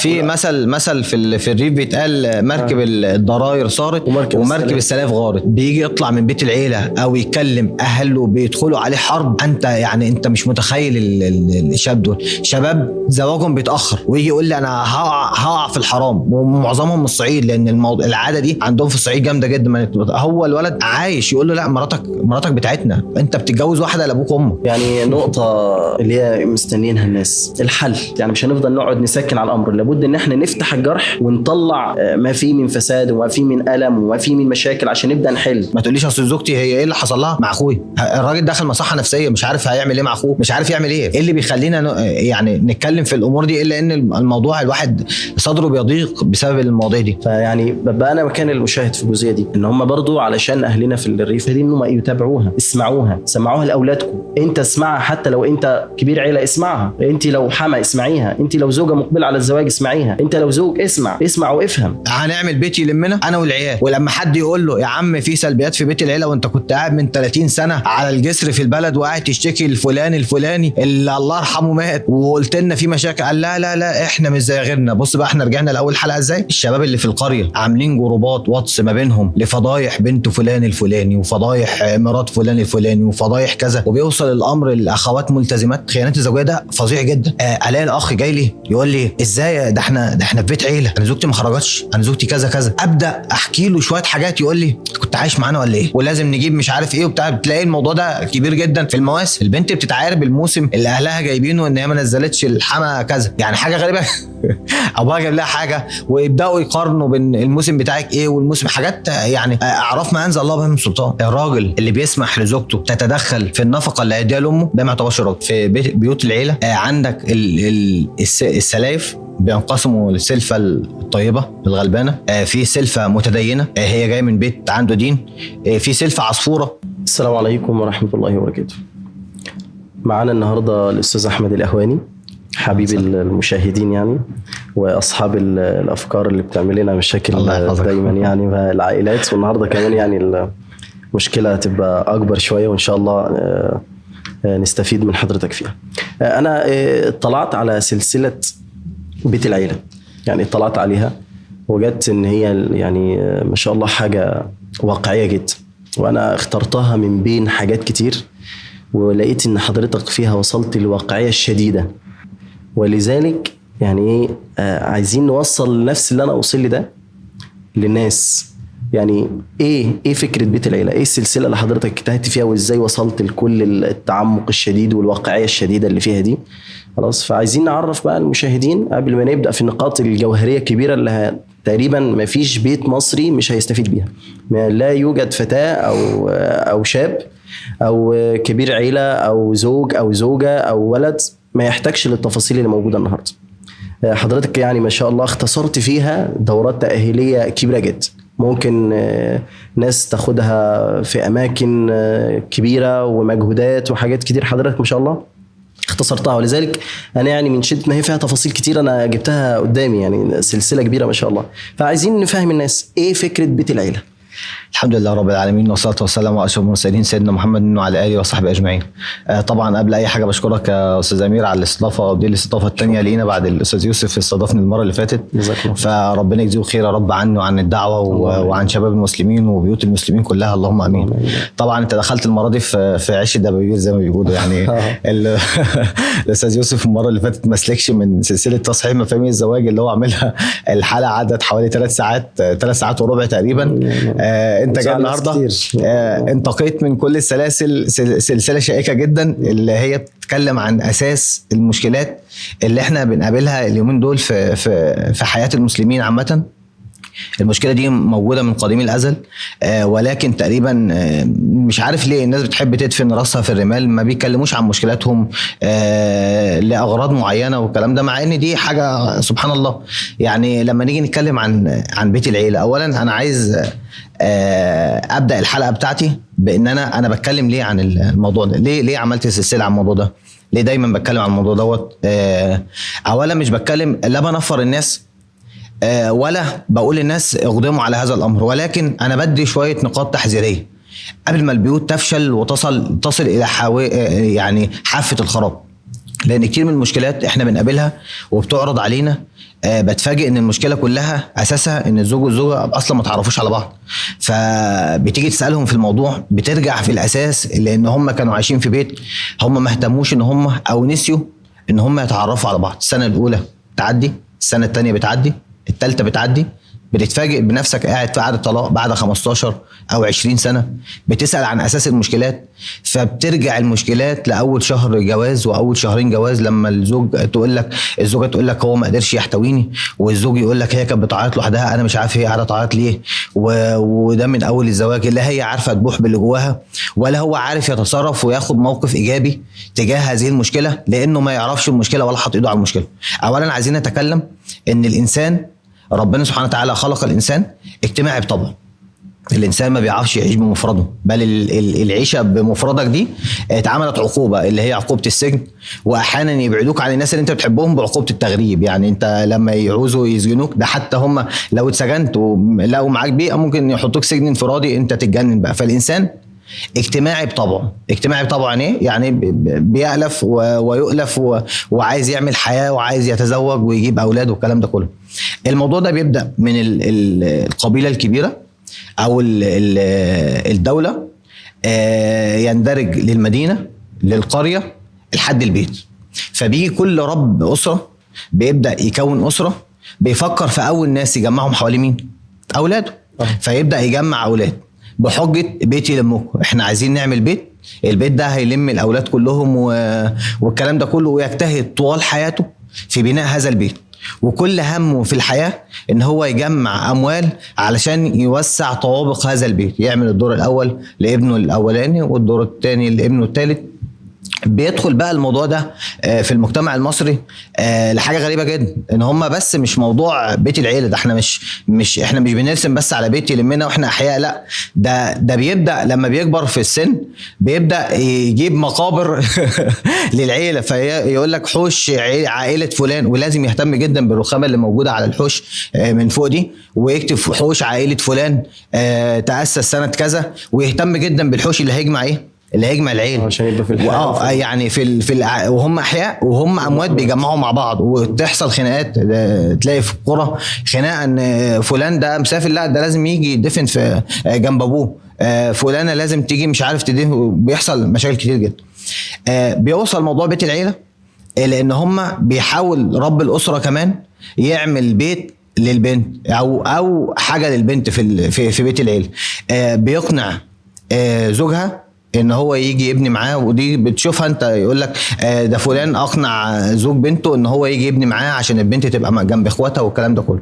في مثل في الريف بيتقال مركب الضراير صارت ومركب السلاف غارت. بيجي يطلع من بيت العيلة او يتكلم اهله بيدخلوا عليه حرب. انت يعني انت مش متخيل الشاب دول شباب زواجهم بيتاخر ويجي يقول لي انا هقع في الحرام، ومعظمهم من الصعيد لان العادة دي عندهم في الصعيد جامدة جدا. هو الولد عايش يقول له لا مراتك بتاعتنا، انت بتتجوز واحدة لابوك وامك. يعني نقطة اللي هي مستنيينها الناس الحل، يعني مش هنفضل نقعد نسكن على الامر، لابد ان احنا نفتح الجرح ونطلع ما فيه من فساد وما فيه من الم وما فيه من مشاكل عشان نبدا نحل. ما تقوليش اصل زوجتي هي ايه اللي حصل لها مع اخوي، الراجل دخل مصحه نفسية مش عارف هيعمل ايه مع اخوه، مش عارف يعمل ايه. ايه اللي بيخلينا يعني نتكلم في الامور دي الا ان الموضوع الواحد صدره بيضيق بسبب المواضيع دي. فيعني ببقى انا مكان المشاهد في الجزئية دي، ان هم برضو علشان اهلنا في الريف دي انهم يتابعوها، اسمعوها، سمعوها لاولادكم. انت اسمعها حتى لو انت كبير عيله اسمعها، انت لو حما اسمعيها، انت لو زوجه مقبله على الزواج اسمعيها، انت لو زوج اسمع اسمع وافهم. هنعمل بيت يلمنا انا والعيال، ولما حد يقول له يا عم في سلبيات في بيت العيلة وانت كنت قاعد من 30 سنة على الجسر في البلد وقاعد تشتكي الفلان الفلاني اللي الله يرحمه مات وقلت لنا في مشاكل، قال لا لا لا احنا مش زي غيرنا. بص بقى احنا رجعنا لاول حلقة ازاي. الشباب اللي في القرية عاملين جروبات واتس ما بينهم لفضايح بنت فلان الفلاني وفضايح مرات فلان الفلاني وفضايح كذا، وبيوصل الامر للاخوات ملتزمات. خيانات الزوجية ده فظيع جدا. الاقي الاخ جاي لي يقول لي ازاي ده احنا في بيت عيله، انا زوجتي ما خرجتش، انا زوجتي كذا كذا. ابدا احكي له شوية حاجات يقول لي كنت عايش معانا ولا ايه، ولازم نجيب مش عارف ايه وبتاع. بتلاقي الموضوع ده كبير جدا في المواسم. البنت بتتعارب الموسم اللي اهلها جايبينه ان هي ما نزلتش الحما كذا، يعني حاجة غريبة ابوها جايب لها حاجة، ويبداوا يقارنوا بين الموسم بتاعك ايه والموسم حاجات يعني اعراف ما انزل الله بها من سلطان. الراجل اللي بيسمح لزوجته تتدخل في النفقة اللي هيديها لامه ده ما يعتبرش راجل. في بيوت العيلة عندك السلايف بينقسموا للسلفه الطيبة الغلبانه، في سلفه متدينه هي جاية من بيت عنده دين، في سلفه عصفوره. السلام عليكم ورحمة الله وبركاته. معانا النهارده الاستاذ احمد الاهواني، حبيب المشاهدين يعني واصحاب الافكار اللي بتعمل لنا مشاكل دايما يعني العائلات، والنهارده كمان يعني المشكلة هتبقى اكبر شوية وان شاء الله نستفيد من حضرتك فيها. انا اطلعت على سلسلة بيت العيلة، يعني اطلعت عليها وجدت ان هي يعني ما شاء الله حاجة واقعية جدا، وانا اخترتها من بين حاجات كتير، ولقيت ان حضرتك فيها وصلت للواقعيه الشديدة، ولذلك يعني ايه عايزين نوصل نفس اللي انا اوصل لي ده للناس. يعني ايه فكرة بيت العيلة؟ ايه السلسلة اللي حضرتك اجتهدت فيها وازاي وصلت لكل التعمق الشديد والواقعيه الشديدة اللي فيها دي؟ خلاص، فعايزين نعرف بقى المشاهدين قبل ما نبدا في النقاط الجوهرية الكبيرة اللي تقريبا ما فيش بيت مصري مش هيستفيد بيها. لا يوجد فتاة او شاب او كبير عيله او زوج او زوجه او ولد ما يحتاجش للتفاصيل اللي موجودة النهارده. حضرتك يعني ما شاء الله اختصرت فيها دورات تاهيليه كبيرة جدا، ممكن ناس تاخدها في اماكن كبيرة ومجهودات وحاجات كتير، حضرتك ما شاء الله اختصرتها. ولذلك انا يعني من شده ما هي فيها تفاصيل كتير انا جبتها قدامي، يعني سلسلة كبيرة ما شاء الله. فعايزين نفهم الناس ايه فكرة بيت العيلة. الحمد لله رب العالمين، والصلاة والسلام على أشرف المرسلين سيدنا محمد وعلى آله وصحبه أجمعين. طبعا قبل أي حاجة بشكرك يا أستاذ أمير على الاستضافة، ودي الاستضافة الثانية لينا بعد الأستاذ يوسف استضافني المرة اللي فاتت، فربنا يجزيه خير يا رب عنه وعن الدعوة وعن شباب المسلمين وبيوت المسلمين كلها، اللهم آمين. طبعا أنت دخلت المرة دي في عش الدبابير زي ما بيقولوا يعني. الأستاذ يوسف المرة اللي فاتت ما سلكش من سلسلة تصحيح مفاهيم الزواج اللي هو عاملها، الحلقة عدت حوالي 3 ساعات، 3 ساعات وربع تقريبا. انت جاي النهارده انتقيت من كل السلاسل سلسلة شائكة جدا اللي هي بتتكلم عن اساس المشكلات اللي احنا بنقابلها اليومين دول في في في حياة المسلمين عامة. المشكلة دي موجودة من قديم الازل، ولكن تقريبا مش عارف ليه الناس بتحب تدفن راسها في الرمال، ما بيتكلموش عن مشكلاتهم لاغراض معينة والكلام ده، مع ان دي حاجة سبحان الله. يعني لما نيجي نتكلم عن بيت العيلة، اولا انا عايز ابدا الحلقة بتاعتي بان انا بتكلم ليه عن الموضوع ده، ليه عملت سلسلة عن الموضوع ده، ليه دايما بتكلم عن الموضوع دوت. اولا مش بتكلم لا بنفر الناس ولا بقول للناس اقدموا على هذا الامر، ولكن انا بدي شوية نقاط تحذيريه قبل ما البيوت تفشل وتصل الى يعني حافة الخراب. لان كتير من المشكلات احنا بنقابلها وبتعرض علينا بتفاجئ ان المشكلة كلها اساسها ان الزوج والزوجة اصلا ما تعرفوش على بعض. فبتيجي تسالهم في الموضوع بترجع في الاساس لان هم كانوا عايشين في بيت، هم ما اهتموش ان هم او نسيوا ان هم يتعرفوا على بعض. السنة الاولى بتعدي، السنة الثانية بتعدي، الثالثة بتعدي، بتتفاجئ بنفسك قاعد في قعدة طلاق بعد 15 او 20 سنة، بتسال عن اساس المشكلات، فبترجع المشكلات لاول شهر جواز واول شهرين جواز، لما الزوج تقول لك، الزوجة تقول لك هو ما قدرش يحتويني، والزوج يقول لك هي كانت بتعيط لوحدها، انا مش عارف هي قاعدة تعيط ليه، وده من اول الزواج، لا هي عارفه تبوح باللي جواها ولا هو عارف يتصرف وياخد موقف ايجابي تجاه هذه المشكلة، لانه ما يعرفش المشكلة ولا حاطط ايده على المشكلة. اولا عايزين نتكلم ان الانسان ربنا سبحانه وتعالى خلق الانسان اجتماعي بطبعه. الانسان ما بيعرفش يعيش بمفرده، بل العيشة بمفردك دي اتعملت عقوبه اللي هي عقوبه السجن، واحيانا يبعدوك عن الناس اللي انت بتحبهم بعقوبة التغريب. يعني انت لما يعوزوا يسجنوك ده، حتى هم لو اتسجنت ولقوا معاك بيئة ممكن يحطوك سجن انفرادي، انت تتجنن بقى. فالانسان اجتماعي بطبعه. اجتماعي بطبعه ايه؟ يعني بيألف ويؤلف وعايز يعمل حياة وعايز يتزوج ويجيب اولاد والكلام ده كله. الموضوع ده بيبدأ من القبيلة الكبيرة او الدولة، يندرج للمدينة، للقرية، لحد البيت. فبيجي كل رب أسرة بيبدأ يكون أسرة، بيفكر في أول ناس يجمعهم حوالي مين؟ أولاده. فيبدأ يجمع أولاد بحجة بيت يلمكم، احنا عايزين نعمل بيت، البيت ده هيلم الأولاد كلهم والكلام ده كله، ويجتهد طوال حياته في بناء هذا البيت، وكل همه في الحياة ان هو يجمع أموال علشان يوسع طوابق هذا البيت، يعمل الدور الأول لابنه الأولاني والدور الثاني لابنه الثالث. بيدخل بقى الموضوع ده في المجتمع المصري لحاجة غريبة جدا، ان هم بس مش موضوع بيت العيلة ده، احنا مش احنا مش بنرسم بس على بيت يلمنا واحنا احياء، لا ده بيبدا لما بيكبر في السن بيبدا يجيب مقابر للعيلة، فيقول لك حوش عائلة فلان، ولازم يهتم جدا بالرخامه اللي موجودة على الحوش من فوق دي، ويكتب حوش عائلة فلان تاسس سنة كذا، ويهتم جدا بالحوش اللي هيجمع ايه، اللي هيجمع العيلة عشان يبقى في الحياة، يعني في وهم احياء وهم اموات بيجمعوا مع بعض، وتحصل خناقات. تلاقي في القرى خناقه ان فلان ده مسافر، لا ده لازم يجي يدفن في جنب ابوه، فلانه لازم تيجي مش عارف تدفن، بيحصل مشاكل كتير جدا. بيوصل موضوع بيت العيلة لان هم بيحاول رب الاسرة كمان يعمل بيت للبنت او حاجة للبنت في بيت العيلة. بيقنع زوجها ان هو يجي يبني معاه، ودي بتشوفها انت، يقول لك ده فلان اقنع زوج بنته ان هو يجي يبني معاه عشان البنت تبقى جنب اخواتها والكلام ده كله.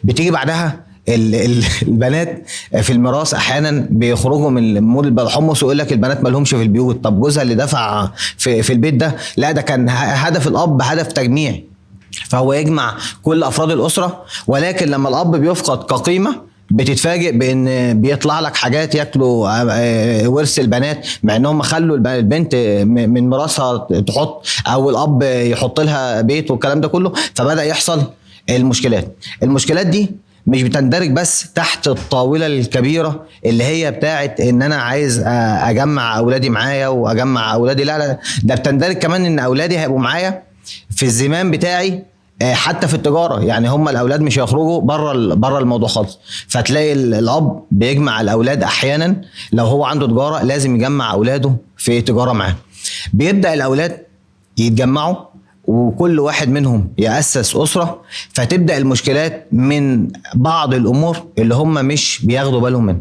بتيجي بعدها البنات في الميراث احيانا بيخرجوا من مول الحمص ويقول لك البنات ما لهمش في البيوت. طب جوزها اللي دفع في البيت ده، لا ده كان هدف الاب هدف تجميع، فهو يجمع كل افراد الاسرة. ولكن لما الاب بيفقد كقيمه بتتفاجئ بان بيطلع لك حاجات ياكلوا ورث البنات، مع انهم خلوا البنت من ميراثها تحط او الاب يحط لها بيت والكلام ده كله. فبدا يحصل المشكلات. المشكلات دي مش بتندرج بس تحت الطاولة الكبيرة اللي هي بتاعت ان انا عايز اجمع اولادي معايا واجمع اولادي، لا لا، ده بتندرج كمان ان اولادي هيبقوا معايا في الزمام بتاعي حتى في التجارة. يعني هم الاولاد مش هيخرجوا بره الموضوع خالص. فتلاقي الاب بيجمع الاولاد احيانا لو هو عنده تجارة لازم يجمع اولاده في تجارة معاه. بيبدا الاولاد يتجمعوا وكل واحد منهم يأسس أسرة، فتبدأ المشكلات من بعض الأمور اللي هم مش بياخدوا بالهم منها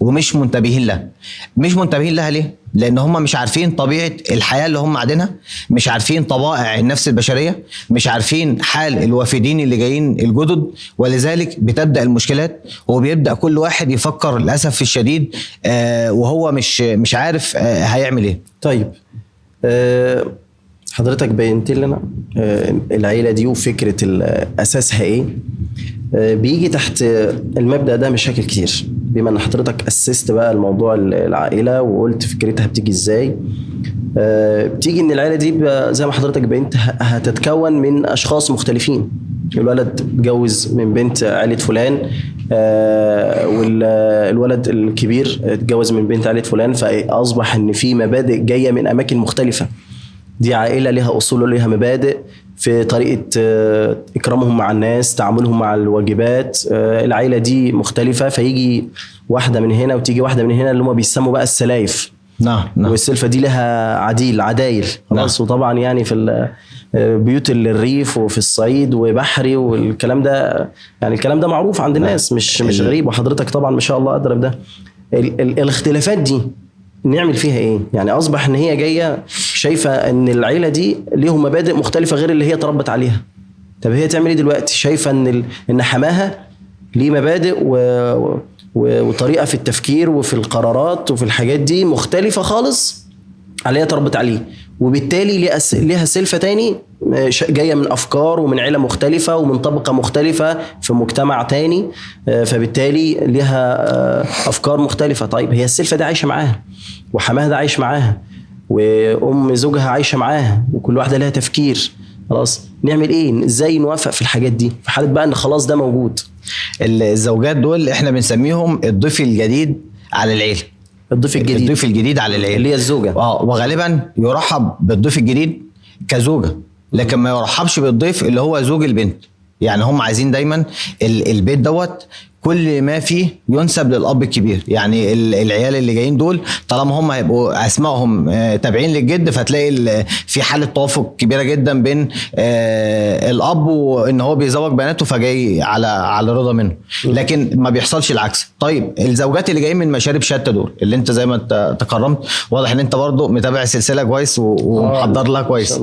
ومش منتبهين لها. مش منتبهين لها ليه؟ لأن هم مش عارفين طبيعة الحياة اللي هم قاعدينها، مش عارفين طبائع النفس البشرية، مش عارفين حال الوافدين اللي جايين الجدد، ولذلك بتبدأ المشكلات وبيبدأ كل واحد يفكر للأسف الشديد وهو مش عارف هيعمل ايه. طيب حضرتك بينت لنا العيلة دي وفكرة أساسها إيه. بيجي تحت المبدأ ده مشاكل كتير. بما أن حضرتك أسست بقى الموضوع العائلة وقلت فكرتها بتيجي إزاي، بتيجي إن العائلة دي زي ما حضرتك بينت هتتكون من أشخاص مختلفين. الولد اتجوز من بنت عائلة فلان، والولد الكبير اتجوز من بنت عائلة فلان، فأصبح إن في مبادئ جاية من أماكن مختلفة. دي عائلة لها أصول ولها مبادئ، في طريقه اكرامهم مع الناس، تعاملهم مع الواجبات. العيلة دي مختلفة، فيجي واحدة من هنا وتيجي واحدة من هنا اللي هم بيسموا بقى السلايف. نعم. والسلفه دي لها عدايل خلاص. نعم. وطبعا يعني في بيوت الريف وفي الصعيد وبحري والكلام ده، يعني الكلام ده معروف عند الناس، مش غريب. وحضرتك طبعا ما شاء الله ادرى بده. الاختلافات دي نعمل فيها ايه؟ يعني اصبح ان هي جاية شايفه ان العيلة دي ليهم مبادئ مختلفة غير اللي هي تربت عليها. طب هي تعمل ايه دلوقتي؟ شايفه ان حماها ليه مبادئ وطريقه في التفكير وفي القرارات وفي الحاجات دي مختلفة خالص على اللي هي تربت عليه، وبالتالي ليها سلفه تاني جاية من افكار ومن عيله مختلفة ومن طبقه مختلفة في مجتمع تاني، فبالتالي ليها افكار مختلفة. طيب هي السلفه دي عايشه معاها، وحماها ده عايش معاها، وام زوجها عايشه معاها، وكل واحدة لها تفكير. خلاص نعمل ايه؟ ازاي نوافق في الحاجات دي في حاله بقى ان خلاص ده موجود؟ الزوجات دول احنا بنسميهم الضيف الجديد على العيلة. الضيف الجديد على العيلة اللي هي الزوجة. وغالبا يرحب بالضيف الجديد كزوجة، لكن ما يرحبش بالضيف اللي هو زوج البنت. يعني هم عايزين دايما البيت دوت كل ما فيه ينسب للأب الكبير. يعني العيال اللي جايين دول طالما هم هيبقوا أسمائهم تابعين للجد، فتلاقي في حالة توافق كبيرة جدا بين الأب وإن هو بيزوج بناته، فجاي على رضا منه. لكن ما بيحصلش العكس. طيب الزوجات اللي جايين من مشارب شتى دول، اللي انت زي ما انت تكرمت، واضح ان انت برضو متابع السلسلة كويس ومحضر لها كويس.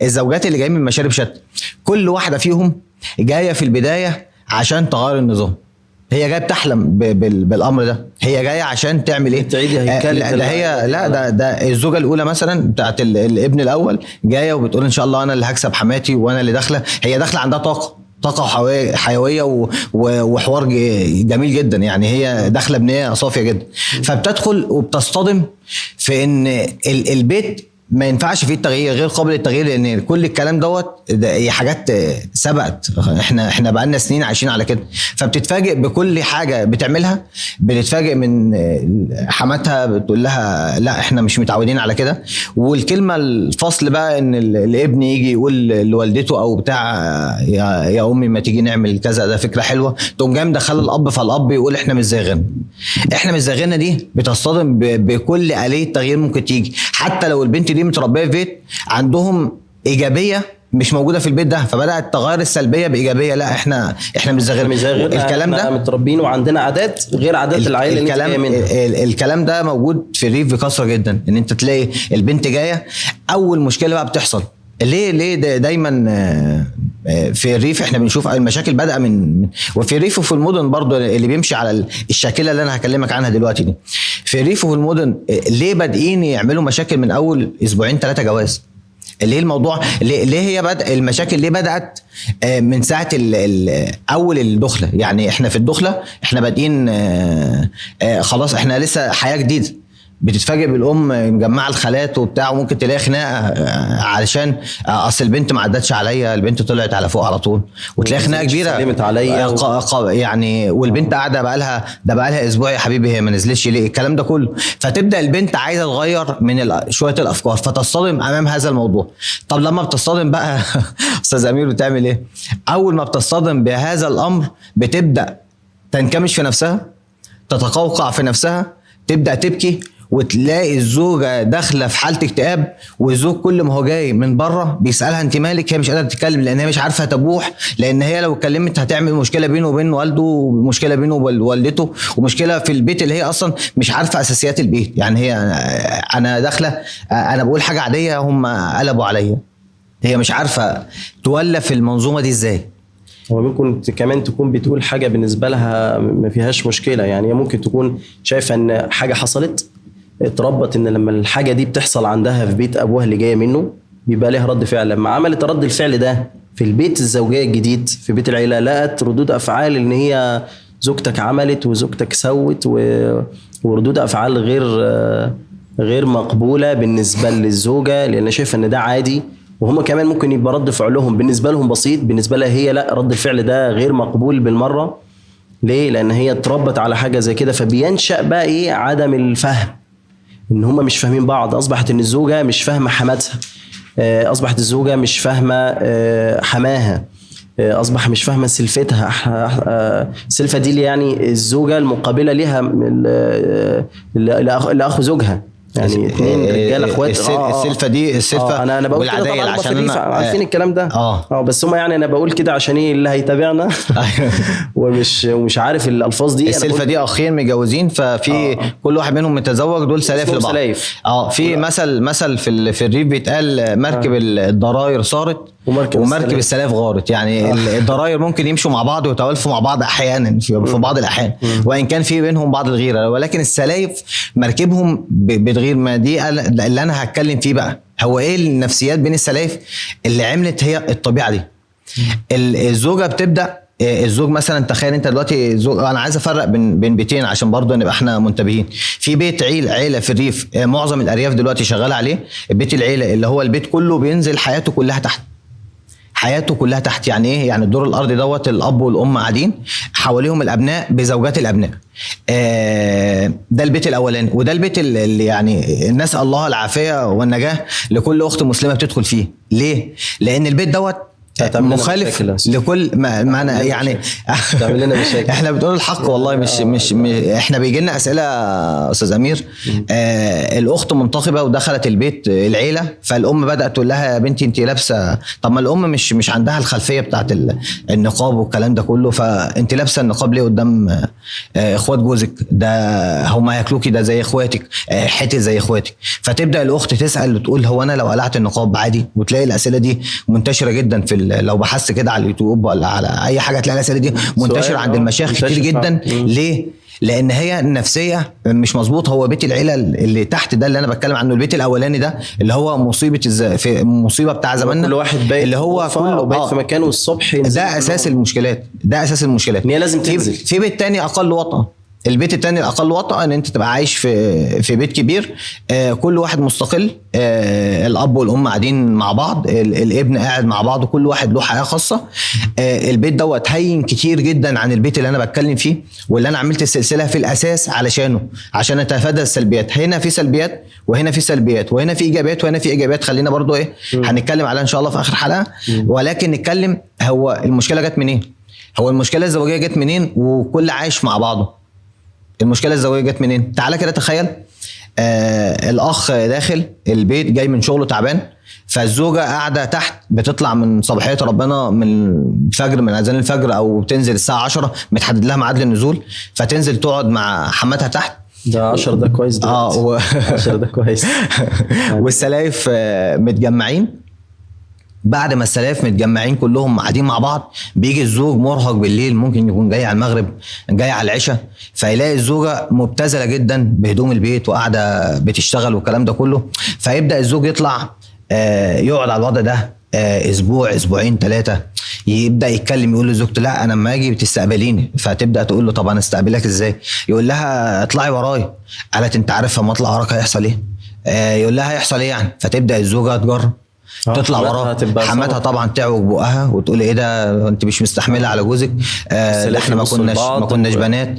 الزوجات اللي جايين من مشارب شتى كل واحدة فيهم جاية في البداية عشان تغير النظام. هي جاية بتحلم بالامر ده، هي جاية عشان تعمل ايه؟ لا هي لا ده الزوجة الاولى مثلا بتاعت الابن الاول جاية وبتقول ان شاء الله انا اللي هكسب حماتي وانا اللي داخله. هي داخله عندها طاقة حيوية وحوار جميل جدا، يعني هي داخله بنيه صافية جدا. فبتدخل وبتصطدم في ان البيت ما ينفعش فيه التغيير، غير قابل للتغيير، لان كل الكلام دوت ده حاجات سبقت، احنا بقالنا سنين عايشين على كده. فبتتفاجئ بكل حاجة بتعملها، بتتفاجئ من حماتها بتقول لها لا احنا مش متعودين على كده. والكلمة الفصل بقى ان الابن يجي يقول لوالدته او بتاع يا امي ما تيجي نعمل كذا، ده فكرة حلوة، تقوم جاي مدخله الاب، فالاب يقول احنا مش زي غيرنا. احنا مش زي غيرنا دي بتصطدم بكل آلية تغيير ممكن تيجي، حتى لو البنت دي متربيه في بيت عندهم ايجابية مش موجودة في البيت ده، فبدات تغير السلبية بايجابية. لا احنا مش زي غيرنا، الكلام ده متربيين وعندنا عادات غير عادات العائلة اللي انت جاية منها. الكلام ده موجود في الريف بكثرة جدا، ان انت تلاقي البنت جاية. اول مشكلة بقى بتحصل ليه دايما في الريف احنا بنشوف المشاكل بدأ من وفي الريف وفي المدن برضو اللي بيمشي على الشاكلة اللي انا هكلمك عنها دلوقتي دي. في الريف وفي المدن ليه بادئين يعملوا مشاكل من اول اسبوعين 3 جواز؟ اللي هي الموضوع ليه هي بدأ المشاكل ليه بدأت من ساعة اول الدخلة. يعني احنا في الدخلة احنا بادئين خلاص احنا لسه حياة جديدة، بتتفاجئ بالام مجمعة الخالات وبتاع، وممكن تلاقي خناقه علشان اصل البنت ما عدتش عليا، البنت طلعت على فوق على طول، وتلاقي خناقه كبيرة يعني، والبنت قاعدة بقالها اسبوع يا حبيبي هي ما نزلتش ليه، الكلام ده كله. فتبدا البنت عايزه تغير من شوية الافكار، فتصطدم امام هذا الموضوع. طب لما بتصطدم بقى استاذ امير بتعمل ايه؟ اول ما بتصطدم بهذا الامر بتبدا تنكمش في نفسها، تتقوقع في نفسها، تبدا تبكي، وتلاقي الزوجة داخلة في حالة اكتئاب، والزوج كل ما هو جاي من بره بيسألها انت مالك، هي مش قادرة تتكلم لان هي مش عارفة تبوح، لان هي لو اتكلمت هتعمل مشكلة بينه وبين والده، ومشكلة بينه وبين والدته، ومشكلة في البيت اللي هي اصلا مش عارفة اساسيات البيت. يعني هي انا داخلة انا بقول حاجة عادية هم قلبوا عليا، هي مش عارفة تولف المنظومة دي ازاي. هو ممكن كمان تكون بتقول حاجة بالنسبة لها ما فيهاش مشكلة، يعني ممكن تكون شايفة ان حاجة حصلت، اتربت ان لما الحاجة دي بتحصل عندها في بيت ابوها اللي جاية منه بيبقى لها رد فعل. لما عملت رد الفعل ده في البيت الزوجية الجديد في بيت العيلة، لقت ردود افعال ان هي زوجتك عملت وزوجتك سوت، وردود افعال غير مقبولة بالنسبة للزوجة، لان شايفه ان ده عادي، وهم كمان ممكن يبقى رد فعلهم بالنسبة لهم بسيط، بالنسبة لها هي لا، رد الفعل ده غير مقبول بالمرة. ليه؟ لان هي اتربت على حاجة زي كده. فبينشأ بقى ايه؟ عدم الفهم، ان هم مش فاهمين بعض. اصبحت ان الزوجة مش فاهمه حماتها، اصبحت الزوجة مش فاهمه حماها، اصبح مش فاهمه سلفتها. السلفه دي اللي يعني الزوجة المقابلة لها لاخو زوجها، يعني اثنين رجاله اخوات. السلفه دي السلفه انا بقول كده طبعا عشان عارفين الكلام ده بس هم يعني انا بقول كده عشان ايه اللي هيتابعنا ومش عارف الالفاظ دي. السلفه دي اخين متجوزين، ففي كل واحد منهم متزوج، دول سلاف لبعض. في مثل في الريف بيتقال مركب الضراير صارت ومركب السلاف غارت. يعني الضراير ممكن يمشوا مع بعض ويتوالفوا مع بعض احيانا في بعض الاحيان، وان كان في بينهم بعض الغيرة، ولكن السلايف مركبهم بتغير. ما دي اللي انا هتكلم فيه بقى، هو ايه النفسيات بين السلايف اللي عملت هي الطبيعة دي. الزوجة بتبدا، الزوج مثلا تخيل انت دلوقتي زوج، انا عايز افرق بين بيتين عشان برضو نبقى احنا منتبهين. في بيت عيله في الريف، معظم الارياف دلوقتي شغالة عليه بيت العيلة، اللي هو البيت كله بينزل حياته كلها تحت، حياته كلها تحت. يعني ايه؟ يعني الدور الارضي دوت الاب والام قاعدين حواليهم الابناء بزوجات الابناء. ده البيت الاولاني، وده البيت اللي يعني الناس الله العافية والنجاة لكل اخت مسلمة بتدخل فيه. ليه؟ لان البيت دوت مخالف لكل معنى يعني تعمل لنا مشاكل. احنا بنقول الحق والله، مش احنا بيجي لنا اسئلة استاذ امير. الاخت منتخبه ودخلت البيت العيلة، فالام بدات تقول لها يا بنتي انت لابسه، طب ما الام مش عندها الخلفية بتاعت النقاب والكلام ده كله، فانت لابسه النقاب ليه قدام اخوات جوزك؟ ده هم هياكلوكي، ده زي اخواتك، حتة زي اخواتك. فتبدا الاخت تسال وتقول هو انا لو قلعت النقاب عادي؟ وتلاقي الاسئلة دي منتشرة جدا في، لو بحثت كده على اليوتيوب ولا على اي حاجة تلاقي الاسئلة دي منتشرة عند المشايخ كتير جدا. ليه؟ لان هي النفسية مش مظبوط. هو بيت العيلة اللي تحت ده اللي انا بتكلم عنه، البيت الاولاني ده اللي هو مصيبة في مصيبة بتاع زماننا، كل واحد بايت اللي هو كله بايت في مكانه الصبح، ده اساس المشكلات، ده اساس المشكلات. ان هي لازم تنزل. في بيت تاني اقل وطأة، البيت التاني الاقل وطأة ان انت تبقى عايش في بيت كبير، كل واحد مستقل، الاب والام قاعدين مع بعض، الابن قاعد مع بعض، كل واحد له حياة خاصة. البيت دوت هين كتير جدا عن البيت اللي انا بتكلم فيه، واللي انا عملت السلسلة في الاساس علشانه، عشان اتفادى السلبيات. هنا في سلبيات وهنا في سلبيات، وهنا في ايجابيات وهنا في ايجابيات. خلينا برضو ايه هنتكلم عليها ان شاء الله في اخر حلقة، ولكن نتكلم هو المشكلة جت منين، هو المشكلة الزوجية جت منين، وكل عايش مع بعضه. المشكلة الزوجية جت منين؟ تعالى كده تخيل، الاخ داخل البيت جاي من شغله تعبان، فالزوجه قاعدة تحت بتطلع من صباحية ربنا من الفجر، من اذان الفجر، او تنزل الساعة 10 متحدد لها ميعاد للنزول، فتنزل تقعد مع حماتها تحت. ده 10 ده كويس دلوقتي. 10 ده كويس. والسلايف متجمعين. بعد ما السلاف متجمعين كلهم قاعدين مع بعض، بيجي الزوج مرهق بالليل، ممكن يكون جاي على المغرب، جاي على العشاء، فيلاقي الزوجة مبتذله جدا بهدوم البيت وقاعدة بتشتغل والكلام ده كله. فيبدا الزوج يطلع يقعد على الوضع ده اسبوع اسبوعين 3، يبدا يتكلم يقول لزوجته لا انا لما اجي بتستقبليني. فتبدا تقول له طب انا استقبلك ازاي؟ يقول لها اطلعي وراي. قالت انت عارفه ما اطلع وراك هيحصل ايه؟ يقول لها هيحصل ايه يعني؟ فتبدا الزوجة تجرب تطلع وراها، حماتها طبعا تعوج بقها وتقول ايه ده انت مش مستحمله على جوزك، ده احنا ما كناش بنات.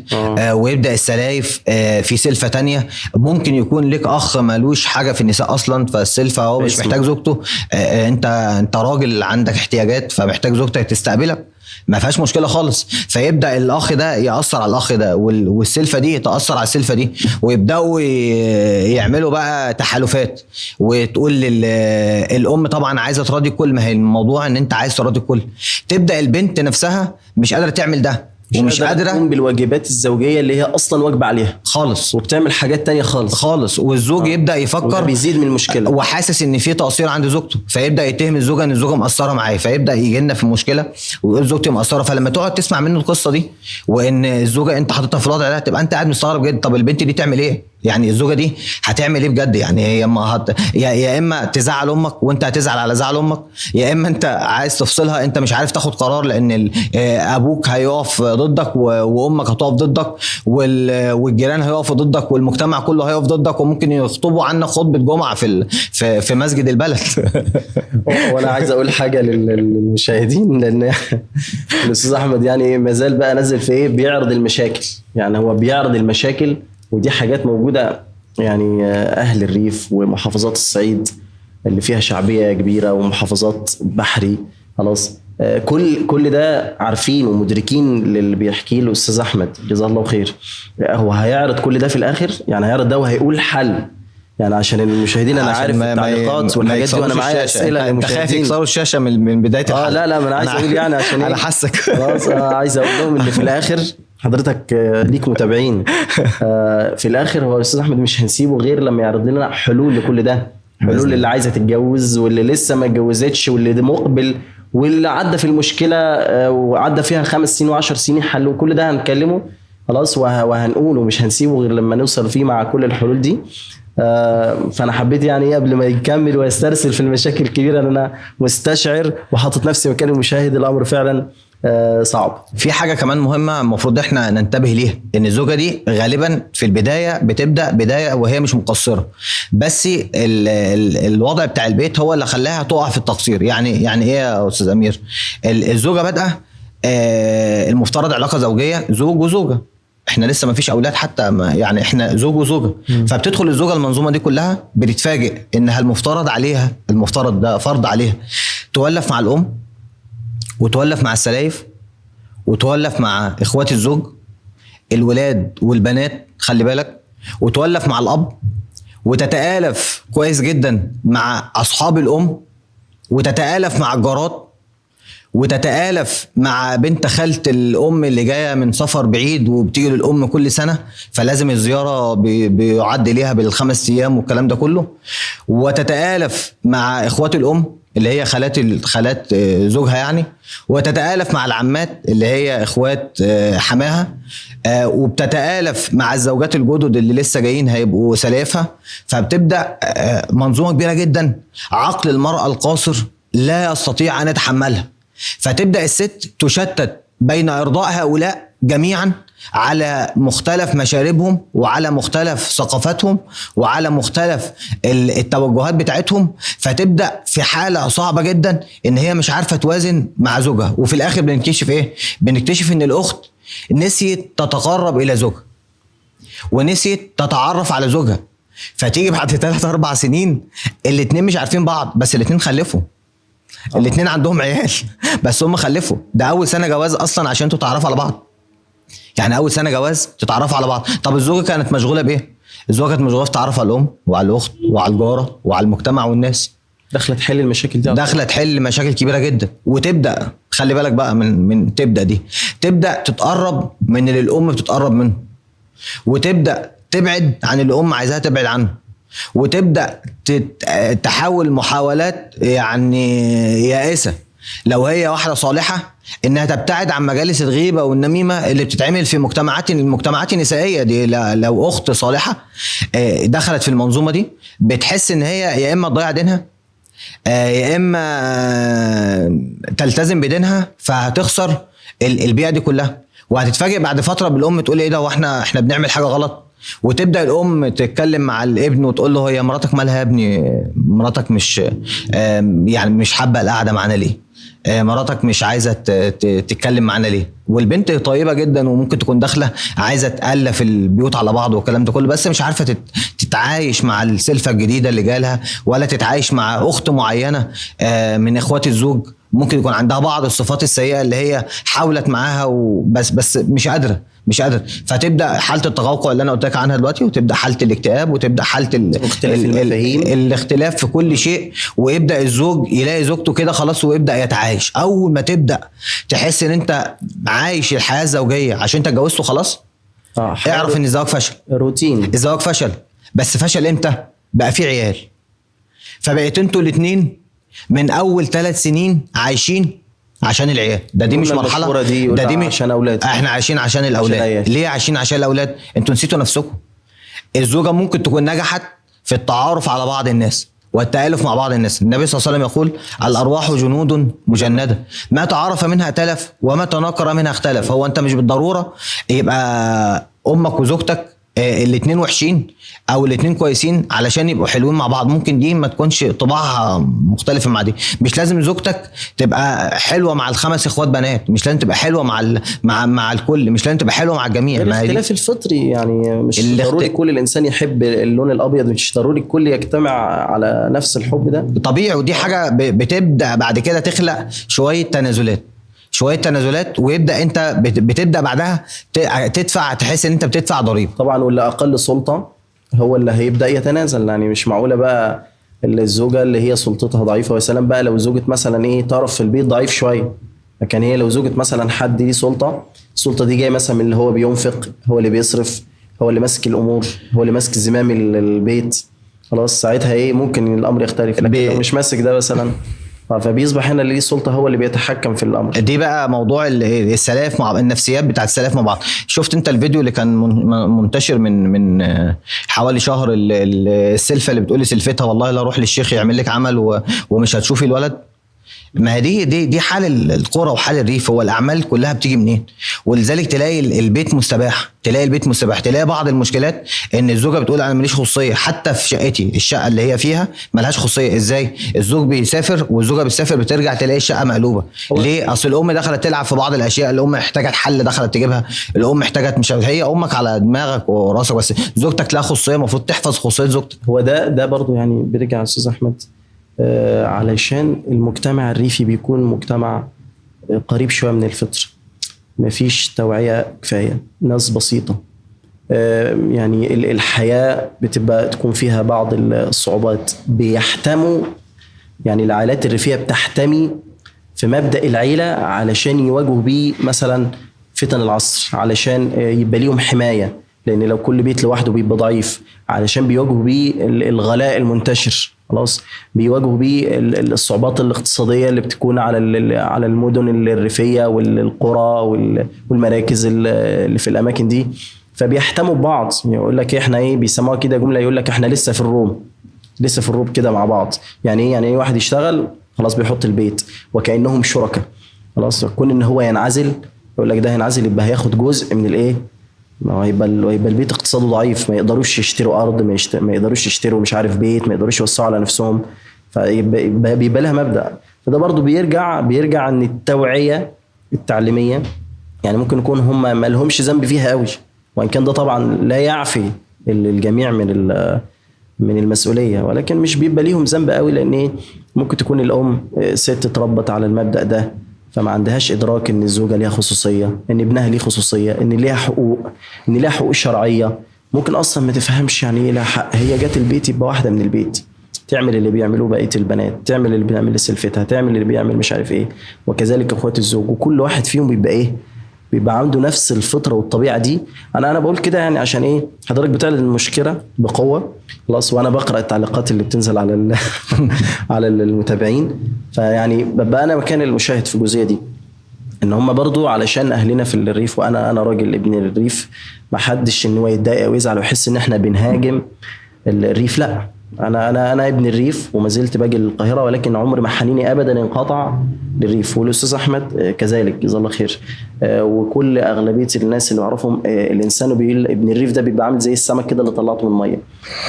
ويبدا السلايف في سلفه تانية، ممكن يكون لك اخ مالوش حاجة في النساء اصلا، فالسلفه هو مش محتاج زوجته، انت راجل عندك احتياجات فمحتاج زوجتك تستقبلك، ما فيهاش مشكلة خالص. فيبدا الاخ ده ياثر على الاخ ده، والسلفه دي تاثر على السلفه دي، ويبداوا يعملوا بقى تحالفات. وتقول الام طبعا عايزه تراضي الكل، ما هي الموضوع ان انت عايز تراضي الكل. تبدا البنت نفسها مش قادرة تعمل ده، ومش قادرة تقوم بالواجبات الزوجية اللي هي اصلا واجبه عليها خالص، وبتعمل حاجات تانية خالص. والزوج يبدا يفكر، بيزيد من المشكلة، وحاسس ان في تقصير عند زوجته، فيبدا يتهم الزوجة ان الزوجة مقصرة معاه، فيبدا يجي لنا في مشكلة ويقول زوجتي مقصرة. فلما تقعد تسمع منه القصة دي وان الزوجة انت حاططها في الوضع ده، تبقى انت قاعد مستغرب جدا. طب البنت دي تعمل ايه؟ يعني الزوجة دي هتعمل ايه بجد؟ يعني هي ما يا اما تزعل امك وانت هتزعل على زعل امك، يا اما انت عايز تفصلها، انت مش عارف تاخد قرار لان ابوك هيقف ضدك وامك هتقف ضدك والجيران هيقفوا ضدك والمجتمع كله هيقف ضدك، وممكن يخطبوا عنك خطبه جمعه في مسجد البلد. وانا عايز اقول حاجة للمشاهدين، لان الاستاذ احمد يعني ما زال بقى نزل في ايه، بيعرض المشاكل، يعني هو بيعرض المشاكل، ودي حاجات موجودة يعني أهل الريف ومحافظات الصعيد اللي فيها شعبية كبيرة ومحافظات بحري. خلاص كل ده عارفين ومدركين للي بيحكيه الاستاذ احمد جزاه الله خير. هو هيعرض كل ده في الاخر، يعني هيعرض ده وهيقول حل، يعني عشان المشاهدين انا عارف التعليقات والحاجات دي، وانا معايا اسئلة للمشاهدين. انت خايف يكسروا الشاشة من بداية الحلقة. لا لا، ما انا عايز اقول يعني عشان انا حاسك خلاص. عايز اقول لهم ان في الاخر حضرتك ليك متابعين. في الاخر هو الاستاذ احمد مش هنسيبه غير لما يعرض لنا حلول لكل ده، حلول اللي عايزه تتجوز واللي لسه ما اتجوزتش واللي مقبل واللي عدى في المشكلة وعدى فيها 5 سنين و10 سنين، حل. وكل ده هنكلمه خلاص وهنقوله، مش هنسيبه غير لما نوصل فيه مع كل الحلول دي. فانا حبيت يعني قبل ما يكمل ويسترسل في المشاكل الكبيرة ان انا مستشعر وحاطط نفسي مكان المشاهد، الامر فعلا صعب. في حاجة كمان مهمة المفروض احنا ننتبه ليها، ان الزوجة دي غالبا في البداية بتبدا بداية وهي مش مقصرة، بس ال ال الوضع بتاع البيت هو اللي خلاها تقع في التقصير. يعني ايه يا استاذ امير؟ الزوجة بادئه المفترض علاقة زوجيه، زوج وزوجه، احنا لسه ما فيش اولاد حتى، ما يعني احنا زوج وزوجه. فبتدخل الزوجة المنظومة دي كلها، بتتفاجئ انها المفترض عليها، المفترض ده فرض عليها، تولف مع الام وتولف مع السلايف وتولف مع اخوات الزوج، الولاد والبنات خلي بالك، وتولف مع الاب، وتتآلف كويس جدا مع اصحاب الام، وتتآلف مع الجارات، وتتآلف مع بنت خالة الأم اللي جاية من سفر بعيد وبتيجي للأم كل سنة، فلازم الزيارة بيعد ليها بال5 أيام والكلام ده كله، وتتآلف مع إخوات الأم اللي هي خالات زوجها يعني، وتتآلف مع العمات اللي هي إخوات حماها، وبتتآلف مع الزوجات الجدد اللي لسه جايين هيبقوا سلافها. فبتبدأ منظومة كبيرة جدا عقل المرأة القاصر لا يستطيع أن يتحملها. فتبدأ الست تشتت بين إرضاء هؤلاء جميعا على مختلف مشاربهم وعلى مختلف ثقافتهم وعلى مختلف التوجهات بتاعتهم. فتبدأ في حالة صعبة جدا إن هي مش عارفة توازن مع زوجها. وفي الآخر بنكتشف إيه؟ بنكتشف إن الأخت نسيت تتقرب إلى زوجها ونسيت تتعرف على زوجها. فتيجي بعد 3-4 سنين الاتنين مش عارفين بعض، بس الاتنين خلفوا، الاتنين عندهم عيال، بس هم خلفوا. ده اول سنة جواز اصلا عشان انتوا تعرفوا على بعض، يعني اول سنة جواز تتعرفوا على بعض. طب الزوجة كانت مشغولة بايه؟ الزوجة كانت مشغولة في تعرف على الام وعلى الاخت وعلى الجاره وعلى المجتمع والناس. داخله تحل المشاكل دي، داخله تحل مشاكل كبيرة جدا. وتبدا خلي بالك بقى من تبدا دي، تبدا تتقرب من اللي الام بتتقرب منه، وتبدا تبعد عن اللي الام عايزاها تبعد عنه، وتبدا تحاول محاولات يعني يائسه لو هي واحدة صالحه انها تبتعد عن مجالس الغيبة والنميمة اللي بتتعمل في المجتمعات النسائية دي. لو اخت صالحه دخلت في المنظومة دي بتحس ان هي يا اما تضيع دينها يا اما تلتزم بدينها، فهتخسر البيئة دي كلها. وهتتفاجئ بعد فترة بالام تقول ايه ده، واحنا بنعمل حاجة غلط. وتبدا الام تتكلم مع الابن وتقول له هي مراتك مالها يا ابني؟ مراتك مش يعني مش حابة القعدة معانا ليه؟ مراتك مش عايزه تتكلم معانا ليه؟ والبنت طيبة جدا وممكن تكون داخله عايزه تالف البيوت على بعض والكلام ده كله، بس مش عارفه تتعايش مع السلفه الجديدة اللي جالها، ولا تتعايش مع اخت معينة من اخوات الزوج ممكن يكون عندها بعض الصفات السيئة اللي هي حاولت معاها وبس بس مش قادرة. فتبدا حاله التقوقع اللي انا قلت لك عنها دلوقتي، وتبدا حاله الاكتئاب، وتبدا حاله الاختلاف في كل شيء. ويبدا الزوج يلاقي زوجته كده خلاص ويبدا يتعايش. اول ما تبدا تحس ان انت عايش الحياة الزوجية عشان انت اتجوزته خلاص، اعرف ان الزواج فشل. روتين الزواج فشل. بس فشل امتى؟ بقى في عيال. فبقيت انتوا الاثنين من اول 3 سنين عايشين عشان العيال. ده دي مش مرحلة، ده دي عشان اولاد. احنا عايشين عشان الاولاد. ليه عايشين عشان الاولاد؟ انتوا نسيتوا نفسكم. الزوجة ممكن تكون نجحت في التعارف على بعض الناس والتآلف مع بعض الناس. النبي صلى الله عليه وسلم يقول الارواح جنود مجندة، ما تعارف منها ائتلف وما تناكر منها اختلف. هو انت مش بالضرورة يبقى امك وزوجتك الاثنين وحشين او الاثنين كويسين علشان يبقوا حلوين مع بعض. ممكن دي ما تكونش طباعها مختلفة مع دي. مش لازم زوجتك تبقى حلوة مع الخمس اخوات بنات، مش لازم تبقى حلوة مع مع الكل، مش لازم تبقى حلوة مع الجميع. الاختلاف الفطري يعني مش ضروري كل الانسان يحب اللون الابيض، مش ضروري الكل يجتمع على نفس الحب ده طبيعي. ودي حاجة بتبدا بعد كده تخلق شوية تنازلات، شوية تنازلات، ويبدا انت بتبدا بعدها تدفع، تحس ان انت بتدفع ضريبة طبعا. واللي اقل سلطة هو اللي هيبدا يتنازل. يعني مش معقولة بقى الزوجة اللي هي سلطتها ضعيفة، وسلام بقى لو زوجة مثلا ايه طرف في البيت ضعيف شوية، لكن هي لو زوجة مثلا حد ليه سلطة، السلطة دي جاية مثلا من اللي هو بينفق، هو اللي بيصرف، هو اللي ماسك الامور، هو اللي ماسك زمام البيت، خلاص ساعتها ايه ممكن الامر يختلف. لكن لو مش ماسك ده مثلا، فبيصبح هنا اللي ليه السلطة هو اللي بيتحكم في الامر. دي بقى موضوع السلاف مع النفسيات بتاعت السلاف مع بعض. شفت انت الفيديو اللي كان منتشر من حوالي شهر، السلفه اللي بتقول لسلفتها والله لا روح للشيخ يعمل لك عمل ومش هتشوفي الولد؟ ما هي دي حال القرى وحال الريف. هو الاعمال كلها بتيجي منين؟ ولذلك تلاقي البيت مستباح، تلاقي البيت مستباح، تلاقي بعض المشكلات ان الزوجة بتقول انا ماليش خصوصية حتى في شقتي، الشقة اللي هي فيها مالهاش خصوصية. ازاي؟ الزوج بيسافر والزوجة بتسافر، بترجع تلاقي الشقة مقلوبة. ليه؟ اصل الام دخلت تلعب في بعض الاشياء، الام احتاجت حل دخلت تجيبها، الام احتاجت مش هي امك على دماغك وراسك، بس زوجتك لها خصوصية، المفروض تحفظ خصوصية زوجتك. هو ده برضو يعني بيرجع استاذ احمد، علشان المجتمع الريفي بيكون مجتمع قريب شوية من الفطر، مفيش توعية كفاية، ناس بسيطة، يعني الحياة بتبقى تكون فيها بعض الصعوبات، بيحتموا يعني العائلات الريفية بتحتمي في مبدأ العيلة علشان يواجهوا بيه مثلا فتن العصر، علشان يبقى ليهم حماية، لأن لو كل بيت لوحده بيبقى ضعيف، علشان بيواجهوا بيه الغلاء المنتشر، خلاص بيواجهوا بيه الصعوبات الاقتصادية اللي بتكون على المدن الريفية والقرى والمراكز اللي في الأماكن دي. فبيحتموا ببعض، يقول لك احنا ايه، بيسموها كده جملة، يقول لك احنا لسه في الروم، لسه في الروم كده مع بعض. يعني ايه؟ يعني ايه واحد يشتغل خلاص بيحط البيت وكأنهم شركاء، خلاص كون ان هو ينعزل، يقول لك ده هينعزل يبقى هياخد جزء من الايه، ما هو هيبقى البيت اقتصاده ضعيف، ما يقدروش يشتروا ارض، ما يقدروش يشتروا مش عارف بيت، ما يقدروش يوسعوا على نفسهم، فيبقى لها مبدأ. فده برضو بيرجع ان التوعية التعليمية يعني ممكن يكون هم ما لهمش ذنب فيها قوي، وان كان ده طبعا لا يعفي الجميع من المسؤولية، ولكن مش بيبقى ليهم ذنب قوي، لان ايه ممكن تكون الام ست اتربت على المبدأ ده، فما عندهاش إدراك إن الزوجة ليها خصوصية، إن ابنها ليه خصوصية، إن ليها حقوق، إن ليها حقوق شرعية. ممكن أصلا ما تفهمش يعني إيه لها حق. هي جت البيت يبقى واحدة من البيت، تعمل اللي بيعملوه بقية البنات، تعمل اللي بيعمل لسلفتها، تعمل اللي بيعمل مش عارف إيه، وكذلك إخوات الزوج. وكل واحد فيهم بيبقى إيه، بيبقى عنده نفس الفطرة والطبيعة دي. أنا بقول كده يعني عشان إيه، حضرتك بتعلن المشكلة بقوة خلاص، وأنا بقرأ التعليقات اللي بتنزل على على المتابعين، فيعني ببقى أنا مكان المشاهد في الجزئية دي، إن هم برضو علشان أهلنا في الريف، وأنا راجل ابن الريف، ما حدش إن هو يتضايق ويزعل ويحس إن إحنا بنهاجم الريف. لا، أنا أنا أنا ابن الريف وما زلت باجي للقاهرة، ولكن عمر ما حنيني أبدا انقطع للريف. والأستاذ أحمد كذلك جزاه الله خير، وكل أغلبية الناس اللي أعرفهم، الإنسان ابن الريف ده بيبقى عامل زي السمك كده اللي طلعته من المية،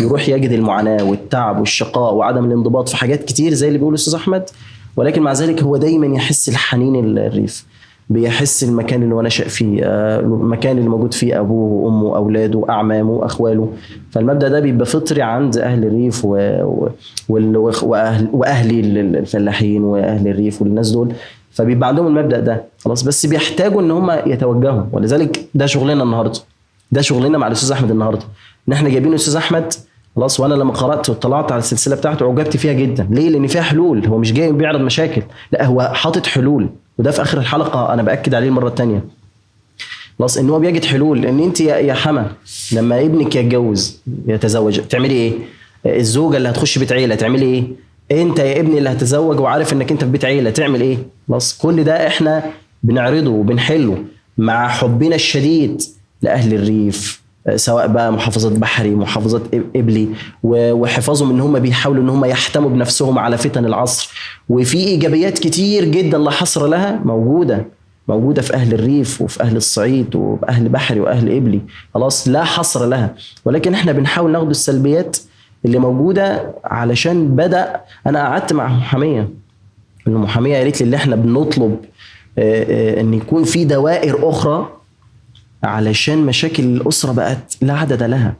يروح يجد المعاناة والتعب والشقاء وعدم الانضباط في حاجات كتير زي اللي بيقول الأستاذ أحمد، ولكن مع ذلك هو دايما يحس الحنين الريف، بيحس المكان اللي هو نشأ فيه، المكان اللي موجود فيه أبوه وأمه أولاده أعمامه أخواله. فالمبدأ ده بيبقى فطري عند أهل الريف وأهل الفلاحين وأهل الريف والناس دول، فبيبقى عندهم المبدأ ده خلاص، بس بيحتاجوا إن هم يتوجهوا. ولذلك ده شغلنا النهاردة، ده شغلنا مع الأستاذ أحمد النهاردة، إن إحنا جايبين الأستاذ أحمد خلاص. وأنا لما قرأت وطلعت على السلسلة بتاعته عجبت فيها جدا. ليه؟ لأن فيها حلول. هو مش جاي بيعرض مشاكل، لا هو حاطط حلول، وده في آخر الحلقة أنا بأكد عليه المرة التانية خلاص، إن هو بيجد حلول. إن أنت يا حما لما ابنك يتجوز يتزوج تعملي إيه؟ الزوجة اللي هتخش بيت عيلة تعملي إيه؟ أنت يا ابني اللي هتزوج وعارف إنك أنت في بيت عيلة تعمل إيه؟ خلاص كل ده إحنا بنعرضه وبنحله مع حبنا الشديد لأهل الريف، سواء بقى محافظات بحري، محافظات قبلي، وحفاظهم ان هم بيحاولوا ان هم يحتموا بنفسهم على فتن العصر. وفي ايجابيات كتير جدا لا حصر لها موجودة موجودة في اهل الريف وفي اهل الصعيد وفي اهل بحري واهل قبلي، خلاص لا حصر لها. ولكن احنا بنحاول ناخد السلبيات اللي موجودة علشان بدا. انا قعدت مع محاميه، المحاميه قالت لي اللي احنا بنطلب ان يكون في دوائر اخرى علشان مشاكل الاسرة بقت لا عدد لها.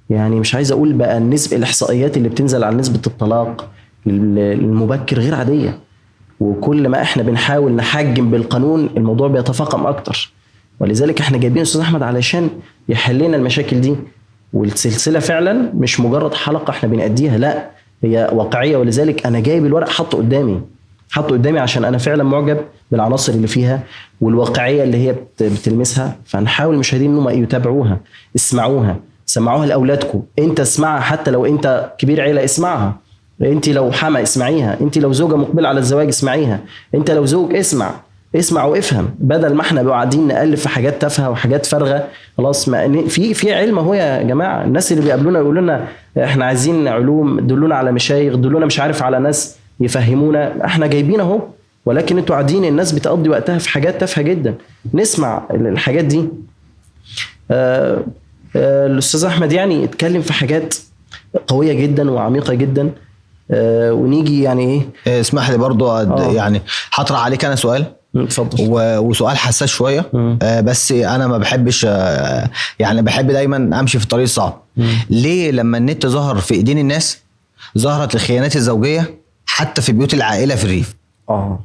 يعني مش عايز اقول بقى النسبة، الاحصائيات اللي بتنزل على نسبه الطلاق المبكر غير عادية، وكل ما احنا بنحاول نحجم بالقانون الموضوع بيتفاقم اكتر. ولذلك احنا جايبين استاذ احمد علشان يحل لنا المشاكل دي. والسلسله فعلا مش مجرد حلقة احنا بنأديها، لا هي واقعية. ولذلك انا جايب الورق حطه قدامي عشان انا فعلا معجب بالعناصر اللي فيها والواقعيه اللي هي بتلمسها. فنحاول المشاهدين انهم يتابعوها، اسمعوها، سمعوها لاولادكم. انت اسمعها حتى لو انت كبير عيله اسمعها، انت لو حما اسمعيها، انت لو زوجه مقبله على الزواج اسمعيها، انت لو زوج اسمع وافهم، بدل ما احنا قاعدين نالف في حاجات تافهة وحاجات فارغة. خلاص، ما في علم اهو يا جماعة. الناس اللي بيقابلونا يقولوا لنا احنا عايزين علوم، دلونا على مشايخ، دلونا مش عارف على ناس يفهمونا، احنا جايبين اهو. ولكن انتوا قاعدين الناس بتقضي وقتها في حاجات تافهة جدا. نسمع الحاجات دي. الاستاذ احمد يعني اتكلم في حاجات قوية جدا وعميقه جدا. ونيجي يعني ايه، اسمح لي برضو يعني هطرح عليك انا سؤال. اتفضل. وسؤال حساس شوية، بس انا ما بحبش، يعني بحب دايما امشي في الطريق الصعب. ليه لما النت ظهر في ايدين الناس ظهرت الخيانات الزوجية حتى في بيوت العائلة في الريف؟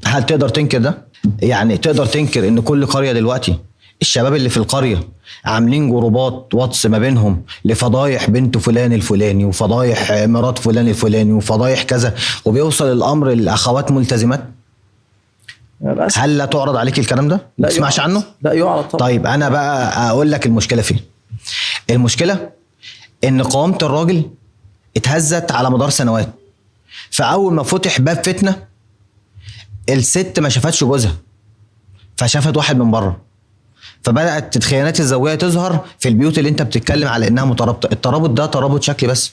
هل تقدر تنكر ده؟ يعني تقدر تنكر ان كل قرية دلوقتي الشباب اللي في القرية عاملين جروبات واتس ما بينهم لفضايح بنت فلان الفلاني وفضايح مرات فلان الفلاني وفضايح كذا، وبيوصل الامر للاخوات ملتزمات؟ هل لا تعرض عليك الكلام ده؟ ما تسمعش عنه؟ لا يعرض طبعا. طيب انا بقى اقول لك المشكلة فين. المشكلة ان قوامه الراجل اتهزت على مدار سنوات، فاول ما فتح باب فتنة الست ما شافتش جوزها، فشافت واحد من بره، فبدات الخيانات الزوجية تظهر في البيوت اللي انت بتتكلم على انها مترابطة. الترابط ده ترابط شكلي بس،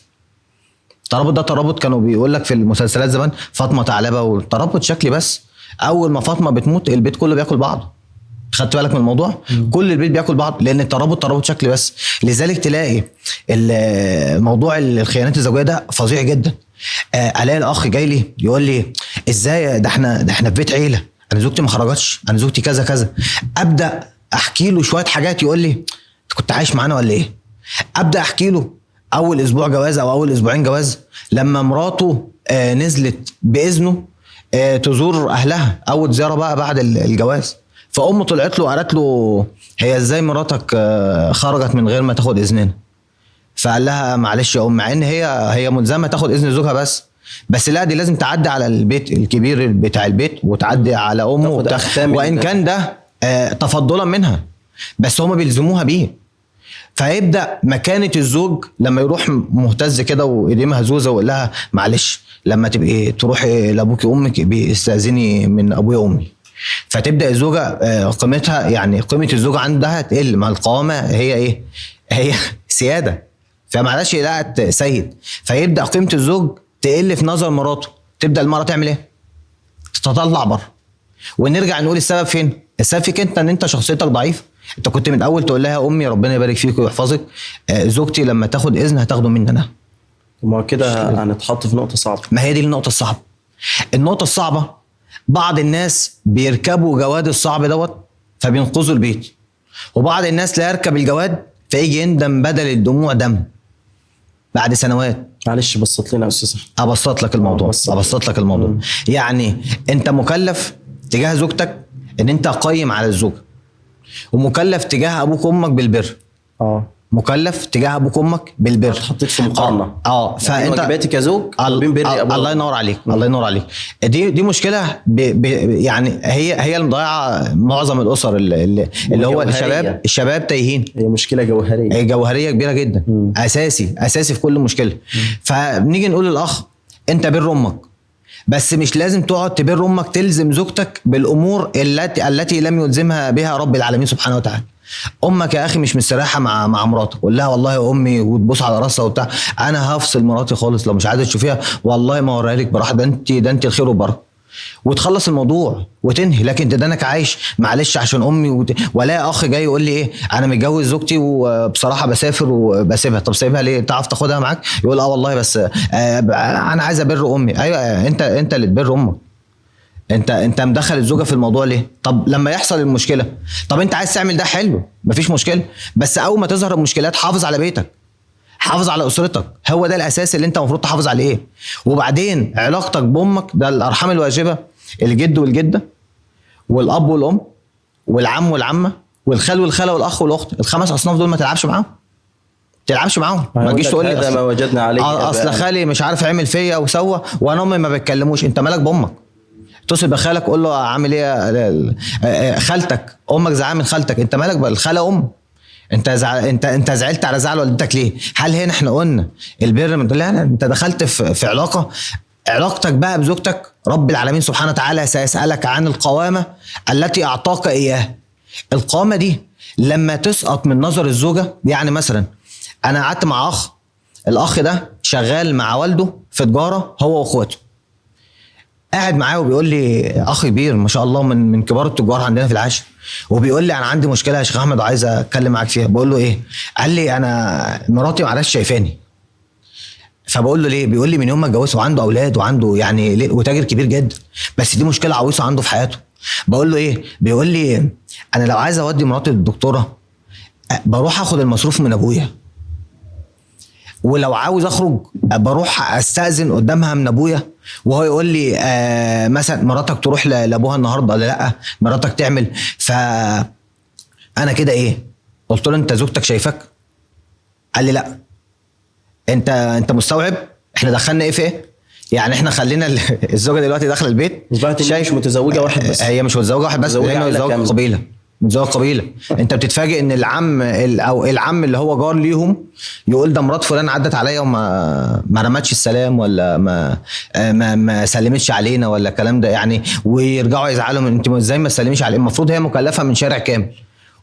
الترابط ده ترابط كانوا بيقول لك في المسلسلات زمان فاطمة ثعلبة، والترابط شكلي بس. اول ما فاطمة بتموت البيت كله بياكل بعضه. خدت بالك من الموضوع؟ كل البيت بياكل بعض، لان الترابط ترابط شكلي بس. لذلك تلاقي موضوع الخيانات الزوجية ده فظيع جدا. الاقي الاخ جاي لي يقول لي ازاي ده احنا في بيت عيله، انا زوجتي ما خرجتش، انا زوجتي كذا كذا. ابدا احكي له شوية حاجات يقول لي انت كنت عايش معانا ولا ايه؟ ابدا احكي له اول اسبوع جواز او اول اسبوعين جواز لما مراته نزلت باذنه تزور اهلها اول زيارة بقى بعد الجواز، فامه طلعت له وقالت له هي ازاي مراتك خرجت من غير ما تاخد اذننا؟ فقال لها معلش يا ام، مع ان هي ملزمة تاخد اذن زوجها بس لا دي لازم تعدي على البيت الكبير بتاع البيت وتعدي على امه وان كان ده تفضلا منها، بس هما بيلزموها بيه. فيبدا مكانه الزوج لما يروح مهتز كده وايديه مهزوزة ويقول لها معلش لما تبقي تروحي لابوكي وامك بيستاذني من ابويا وامي، فتبدا الزوجة قيمتها، يعني قيمة الزوجة عندها تقل. ما القوامة هي ايه؟ هي سيادة، فمعلش لقت سيد، فيبدا قيمة الزوج تقل في نظر مراته. تبدا المراة تعمل ايه؟ تتطلع بره. ونرجع نقول السبب فين؟ السبب فيك انت، ان انت شخصيتك ضعيفة. انت كنت من الاول تقول لها امي ربنا يبارك فيك ويحفظك، زوجتي لما تاخد اذن هتاخده مني انا. ما كده هنتحط في نقطة صعبة. ما هي دي النقطة الصعبة. النقطة الصعبة بعض الناس بيركبوا جواد الصعب دوت فبينقذوا البيت، وبعض الناس لا يركب الجواد فيجي يندم بدل الدموع دم بعد سنوات. معلش بسط لنا يا استاذ. ابسط لك الموضوع، ابسط لك الموضوع. يعني انت مكلف تجاه زوجتك ان انت قيم على الزوجة، ومكلف تجاه ابوك وامك بالبر. مكلف تجاه ابوك وامك بالبر. اتحطيت في مقارنة. فانت واجباتي كزوج وبين بر ابوك. الله ينور عليك، الله ينور عليك. دي مشكلة يعني هي اللي مضيعة معظم الاسر اللي هو الشباب تايهين. هي مشكلة جوهرية، جوهرية كبيرة جدا. اساسي في كل مشكلة. فبنيجي نقول للاخ انت بر امك، بس مش لازم تقعد تبر امك، تلزم زوجتك بالامور التي لم يلزمها بها رب العالمين سبحانه وتعالى. امك يا اخي مش مستريحه مع مراتك، قول لها والله يا امي، وتبوس على راسها وبتاع، انا هفصل مراتي خالص لو مش عايزه تشوفيها والله ما اوريها لك براحة، ده انت الخير والبركة. وتخلص الموضوع وتنهي. لكن تدانك عايش معلش عشان امي ولا اخ جاي يقول لي ايه انا متجوز زوجتي وبصراحة بسافر وبسيبها. طب سايبها ليه؟ تعرف تاخدها معاك؟ يقول اه والله بس انا عايز ابر امي. ايوه انت اللي تبر امك. انت مدخل الزوجة في الموضوع ليه؟ طب لما يحصل المشكلة، طب انت عايز تعمل ده حلو مفيش مشكلة، بس اول ما تظهر المشكلات حافظ على بيتك، حافظ على اسرتك، هو ده الاساس اللي انت المفروض تحافظ عليه. وبعدين علاقتك بامك، ده الارحام الواجبة، الجد والجدة والاب والام والعم والعمة والخال والخاله والاخ والاخت، الخمس اصناف دول ما تلعبش معاهم، تلعبش معاهم. ما تجيش تقول لي هذا ما وجدنا عليه، اصل خالي مش عارف عمل فيا وسوى وانا امي ما بتكلموش. انت مالك بامك؟ اتصل بخالك قول له عامل ايه خالتك، امك زعلانة من خالتك، انت مالك بالخاله ام؟ انت انت زعلت على زعل والدتك ليه؟ هل هنا احنا قلنا البر من لا، انت دخلت في علاقة، علاقتك بقى بزوجتك رب العالمين سبحانه وتعالى سيسألك عن القوامة التي اعطاك اياها. القوامة دي لما تسقط من نظر الزوجة، يعني مثلا انا قعدت مع اخ، الاخ ده شغال مع والده في تجارة هو واخواته، قاعد معاه وبيقول لي اخ كبير ما شاء الله من كبار التجار عندنا في العاشر، وبيقول لي انا عندي مشكلة يا شيخ احمد وعايز اتكلم معاك فيها. بقول له ايه؟ قال لي انا مراتي ما عادش شايفاني. فبقول له ليه؟ بيقول لي من يوم ما اتجوزت وعنده اولاد وعنده يعني وتاجر كبير جدا، بس دي مشكلة عويصة عنده في حياته. بقول له ايه؟ بيقول لي انا لو عايز اودي مراتي للدكتوره بروح اخد المصروف من ابويا، ولو عاوز اخرج بروح استاذن قدامها من ابويا، وهو يقول لي مثلا مراتك تروح لابوها النهارده ولا لا، مراتك تعمل. فانا كده ايه؟ قلت له انت زوجتك شايفك؟ قال لي لا. انت مستوعب احنا دخلنا ايه في ايه؟ يعني احنا خلينا الزوجة دلوقتي داخله البيت شايف مش متزوجة واحد بس، هي مش متزوجة واحد بس، هي متزوجة قبيلة، متزوجة قبيلة. انت بتتفاجئ ان العم او العم اللي هو جار ليهم يقول ده مرات فلان عدت عليا وما ما رمتش السلام ولا ما ما, ما سلمتش علينا ولا الكلام ده يعني، ويرجعوا يزعلوا من انت ازاي ما تسلميش على. المفروض هي مكلفة من شارع كامل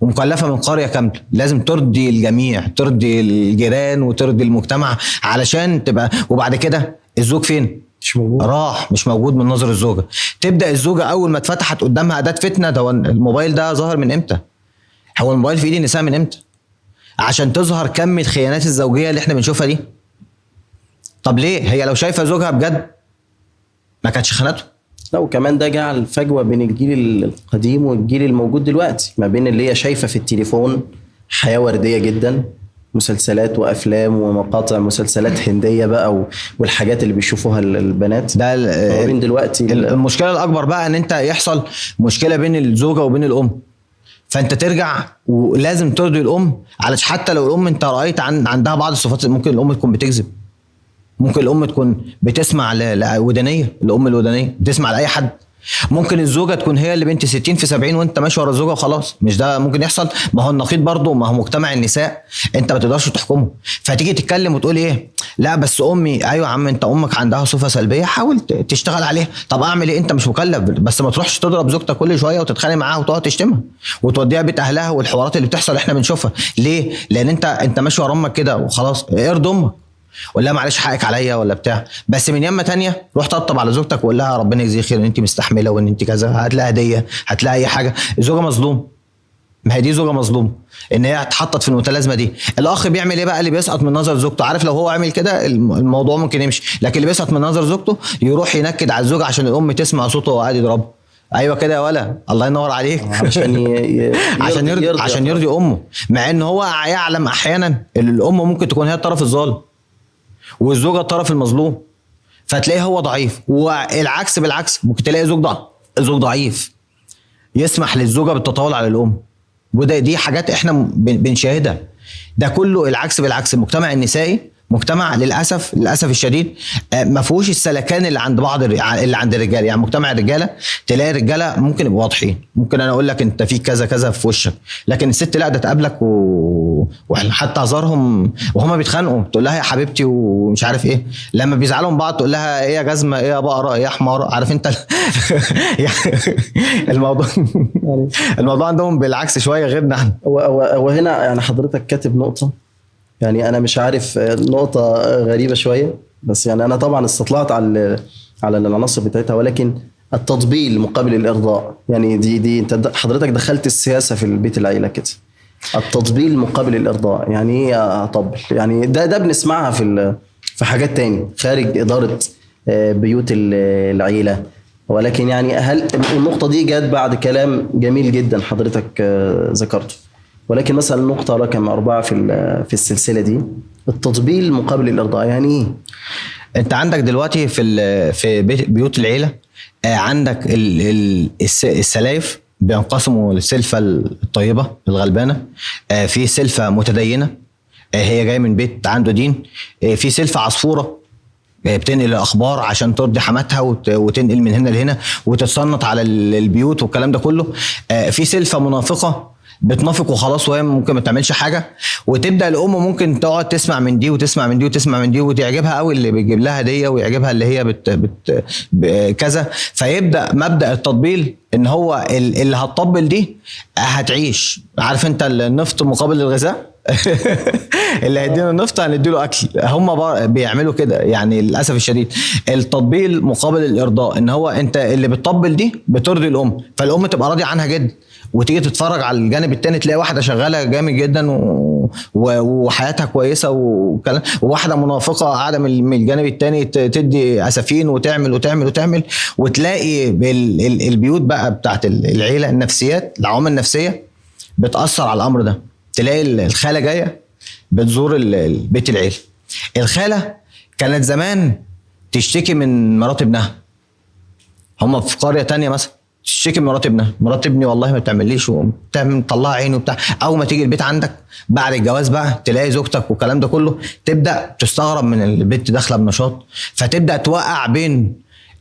ومكلفه من قرية كاملة، لازم ترضي الجميع، ترضي الجيران وترضي المجتمع علشان تبقى. وبعد كده الزوج فين؟ مش موجود، راح مش موجود من نظر الزوجة. تبدا الزوجة اول ما اتفتحت قدامها اداه فتنة، ده الموبايل ده ظهر من امتى؟ هو الموبايل في ايد النساء من امتى؟ عشان تظهر كم الخيانات الزوجية اللي احنا بنشوفها دي. طب ليه؟ هي لو شايفه زوجها بجد ما كانتش خانته. لا، وكمان ده جعل فجوة بين الجيل القديم والجيل الموجود دلوقتي، ما بين اللي هي شايفه في التليفون حياة وردية جدا، مسلسلات وافلام ومقاطع مسلسلات هنديه بقى والحاجات اللي بيشوفوها البنات ده بين دلوقتي. المشكلة الاكبر بقى ان انت يحصل مشكلة بين الزوجة وبين الام، فانت ترجع ولازم ترضي الام، علشان حتى لو الام انت رايت عندها بعض الصفات، ممكن الام تكون بتكذب، ممكن الام تكون بتسمع لودانيه، الام الودانيه بتسمع لاي حد، ممكن الزوجة تكون هي اللي بنت 60 في 70 وانت ماشي ورا الزوجة وخلاص. مش ده ممكن يحصل؟ ما هو النقيض برضه، ما هو مجتمع النساء انت ما تقدرش تحكمه. فتيجي تتكلم وتقول ايه؟ لا بس امي. ايوه يا عم، انت امك عندها صفة سلبية، حاول تشتغل عليها. طب اعمل ايه؟ انت مش مكلف، بس ما تروحش تضرب زوجتك كل شوية وتتخانق معاها وتقعد تشتمها وتوديها بيت اهلها والحوارات اللي بتحصل احنا بنشوفها. ليه؟ لان انت ماشي ورا امك كده وخلاص. ارضي امك، قول لها معلش حقك عليا ولا بتاع، بس من يمه تانية روح طبطب على زوجتك وقول لها ربنا يجزيك خير ان انت مستحمله وان انت كذا، هتلاقي هديه، هتلاقي اي حاجة. الزوجة مظلومة، ما هي دي زوجه مظلومة ان هي اتحطت في المتلازمه دي. الاخ بيعمل ايه بقى؟ اللي بيسقط من نظر زوجته، عارف لو هو عمل كده الموضوع ممكن يمشي، لكن اللي بيسقط من نظر زوجته يروح ينكد على الزوجة عشان الام تسمع صوته وقاعد يضربه. ايوه كده يا ولا، الله ينور عليك، عشان يرضي عشان يرضي امه، مع ان هو يعلم احيانا الام ممكن تكون هي الطرف الظالم والزوجة الطرف المظلوم، فتلاقيه هو ضعيف. والعكس بالعكس، ممكن تلاقي زوج ضعيف يسمح للزوجة بالتطاول على الام، وده دي حاجات احنا بنشاهدها. ده كله العكس بالعكس. المجتمع النسائي مجتمع للاسف الشديد ما فيهوش السلكان اللي عند بعض اللي عند الرجالة. يعني مجتمع الرجالة تلاقي الرجالة ممكن يبقوا واضحين، ممكن انا اقول لك انت في كذا كذا في وشك، لكن الست لا، ده تقابلك وحتى هزارهم وهما بيتخانقوا تقول لها يا حبيبتي ومش عارف ايه، لما بيزعلوا من بعض تقول لها ايه يا جزمه، ايه يا بقرة، ايه يا حمار، عارف انت الموضوع عندهم بالعكس شوية غيرنا احنا. وهنا يعني حضرتك كاتب نقطة، يعني أنا مش عارف، نقطة غريبة شوية، بس يعني أنا طبعا استطلعت على العناصر بتاعتها، ولكن التطبيل مقابل الارضاء، يعني دي انت حضرتك دخلت السياسة في البيت العيلة كده. التطبيل مقابل الارضاء يعني ايه اطبل؟ يعني ده بنسمعها في حاجات تاني خارج ادارة بيوت العيلة، ولكن يعني هل النقطة دي جت بعد كلام جميل جدا حضرتك ذكرته؟ ولكن مثلا النقطة رقم 4 في السلسلة دي، التطبيل مقابل الارضاء يعني ايه؟ انت عندك دلوقتي في بيوت العيلة عندك السلايف بينقسموا للسلفه الطيبة الغلبانه، في سلفه متدينه هي جاية من بيت عنده دين، في سلفه عصفوره بتنقل الاخبار عشان ترضي حماتها وتنقل من هنا لهنا وتتصنط على البيوت والكلام ده كله، في سلفه منافقه بتنافق وخلاص وهي ممكن ما تعملش حاجة، وتبدا الام ممكن تقعد تسمع من دي وتسمع من دي وتسمع من دي وتعجبها قوي اللي بتجيب لها هديه ويعجبها اللي هي بت بت كذا، فيبدا مبدا التطبيل ان هو اللي هتطبل دي هتعيش. عارف انت النفط مقابل الغذاء اللي هيدينا النفط هنديله اكل، هم بيعملوا كده يعني للاسف الشديد. التطبيل مقابل الارضاء، ان هو انت اللي بتطبل دي بترضي الام، فالام تبقى راضية عنها جدا، وتيجي تتفرج على الجانب التاني تلاقي واحدة شغالة جامد جدا وحياتها كويسة وكلام، وواحدة منافقه قاعدة من الجانب التاني تدي اسفين وتعمل وتعمل وتعمل، وتلاقي البيوت بقى بتاعت العيلة النفسيات، العوامل النفسية بتاثر على الامر ده. تلاقي الخالة جاية بتزور بيت العيلة، الخالة كانت زمان تشتكي من مرات ابنها، هم في قرية تانية مثلا تشتكي من مرات ابنها، مرات ابني والله ما بتعمليش وبتعمل طلع عيني وبتاع. اول ما تيجي البيت عندك بعد الجواز بقى تلاقي زوجتك والكلام ده كله، تبدا تستغرب من البنت داخله بنشاط، فتبدا توقع بين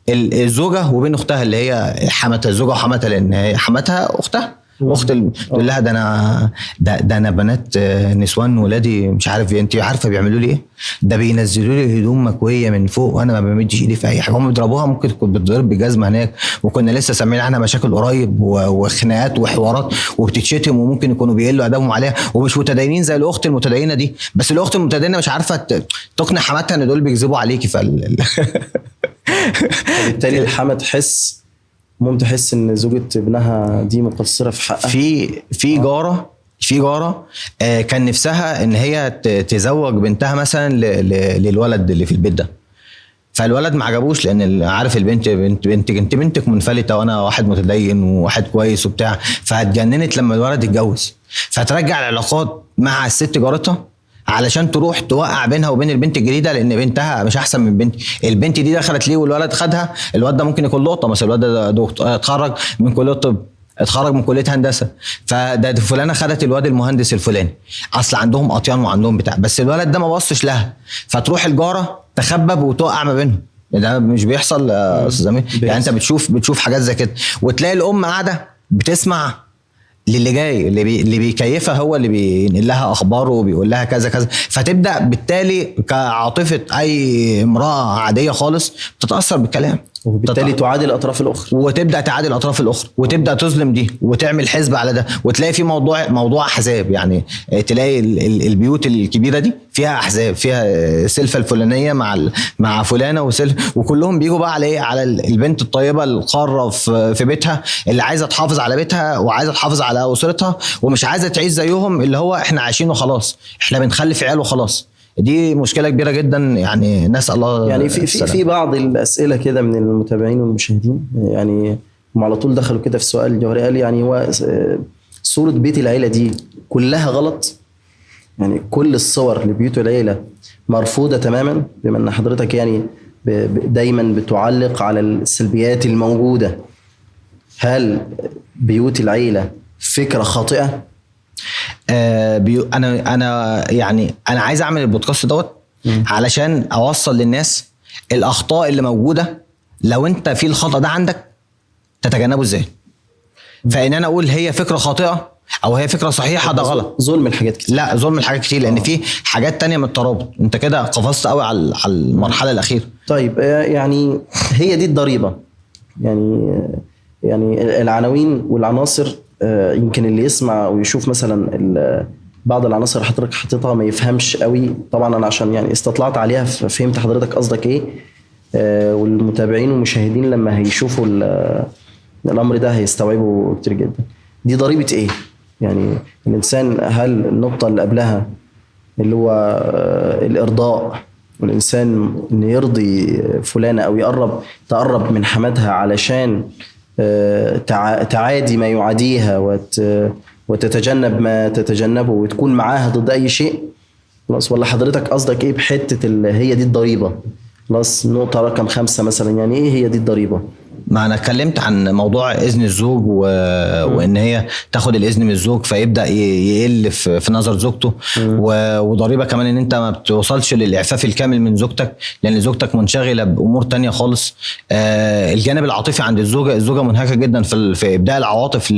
الزوجة وبين اختها اللي هي حماتها، الزوجة وحماتها، لان هي حماتها اختها، اخت تقول لها ده انا ده انا بنات نسوان ولادي مش عارف انت عارفه بيعملوا لي ايه، ده بينزلوا لي هدوم مكويه من فوق وانا ما بمدش ايدي في اي حاجة، هم بيضربوها ممكن تكون بتضرب بجزمه هناك، وكنا لسه سامعين عنها مشاكل قريب وخناقات وحوارات وبتتشتم وممكن يكونوا بيقلوا ادبهم عليها ومش متدينين زي الاخت المتدينه دي، بس الاخت المتدينه مش عارفه تقنع حماتها ان دول بيكذبوا عليكي. فبالتالي الحما تحس، ممكن تحس ان زوجة ابنها دي مقصرة في حقها. في جارة كان نفسها ان هي تزوج بنتها مثلا للولد اللي في البيت ده، فالولد ما عجبوش لان عارف البنت بنت انت بنتك منفلتة وانا واحد متدين وواحد كويس وبتاع، فاتجننت لما الولد اتجوز، فترجع العلاقات مع الست جارتها علشان تروح توقع بينها وبين البنت الجديدة، لان بنتها مش احسن من بنتي، البنت دي دخلت ليه والولد خدها، الولد ده ممكن يكون لقطة مثلا، الولد ده دكتور اتخرج من كليه طب، اتخرج من كليه هندسة، فده فلانه خدت الواد المهندس الفلاني، اصل عندهم اطيان وعندهم بتاع، بس الولد ده ما بصش لها، فتروح الجاره تخبب وتوقع ما بينهم. ده مش بيحصل يا استاذ امير؟ يعني انت بتشوف حاجات زي كده، وتلاقي الام قاعدة بتسمع للي جاي، اللي بيكيفها هو اللي بينقل لها اخباره وبيقول لها كذا كذا، فتبدا بالتالي كعاطفه اي امراة عادية خالص تتاثر بالكلام، وبالتالي تعادل الاطراف الاخرى، وتبدا تعادل الاطراف الاخرى، وتبدا تظلم دي وتعمل حزب على ده، وتلاقي في موضوع احزاب، يعني تلاقي البيوت الكبيرة دي فيها احزاب، فيها سلفه الفلانية مع فلانه وسلفه، وكلهم بيجوا بقى على ايه؟ على البنت الطيبة القارة في بيتها، اللي عايزه تحافظ على بيتها وعايزه تحافظ على اسرتها ومش عايزه تعيش زيهم، اللي هو احنا عايشين وخلاص، احنا بنخلف عيال وخلاص. دي مشكلة كبيرة جدا، يعني نسال الله. يعني في بعض الاسئلة كده من المتابعين والمشاهدين، يعني هم على طول دخلوا كده في سؤال جوهري، قال يعني هو صوره بيت العيلة دي كلها غلط؟ يعني كل الصور لبيوت العيلة مرفوضة تماما، بما ان حضرتك يعني دايما بتعلق على السلبيات الموجودة، هل بيوت العيلة فكرة خاطئه؟ انا يعني انا عايز اعمل البودكاست دوت علشان اوصل للناس الاخطاء اللي موجودة، لو انت في الخطأ ده عندك تتجنبه ازاي. فان انا اقول هي فكرة خاطئه او هي فكرة صحيحه ده غلط، ظلم الحاجات كتير. لا ظلم الحاجات كتير، لان في حاجات تانية من الترابط. انت كده قفزت قوي على المرحلة الاخيرة. طيب يعني هي دي الضريبة، يعني العناوين والعناصر، يمكن اللي يسمع ويشوف مثلا بعض العناصر اللي حضرتك حطيتها ما يفهمش قوي. طبعا انا عشان يعني استطلعت عليها فهمت حضرتك قصدك ايه. والمتابعين والمشاهدين لما هيشوفوا الامر ده هيستوعبوا كتير جدا. دي ضريبة ايه؟ يعني الانسان، هل النقطة اللي قبلها اللي هو الارضاء، والانسان ان يرضي فلانه او تقرب من حماتها علشان تعادي ما يعاديها وتتجنب ما تتجنبه وتكون معاها ضد اي شيء، خلاص؟ ولا حضرتك قصدك ايه بحته اللي هي دي الضريبة؟ خلاص، نقطة رقم 5 مثلا، يعني ايه هي دي الضريبة؟ ما انا اتكلمت عن موضوع اذن الزوج وان هي تاخد الاذن من الزوج فيبدا يقل في نظر زوجته، وضريبه كمان ان انت ما بتوصلش للاعفاف الكامل من زوجتك لان زوجتك منشغله بامور تانية خالص. الجانب العاطفي عند الزوجة منهكة جدا في ابداء العواطف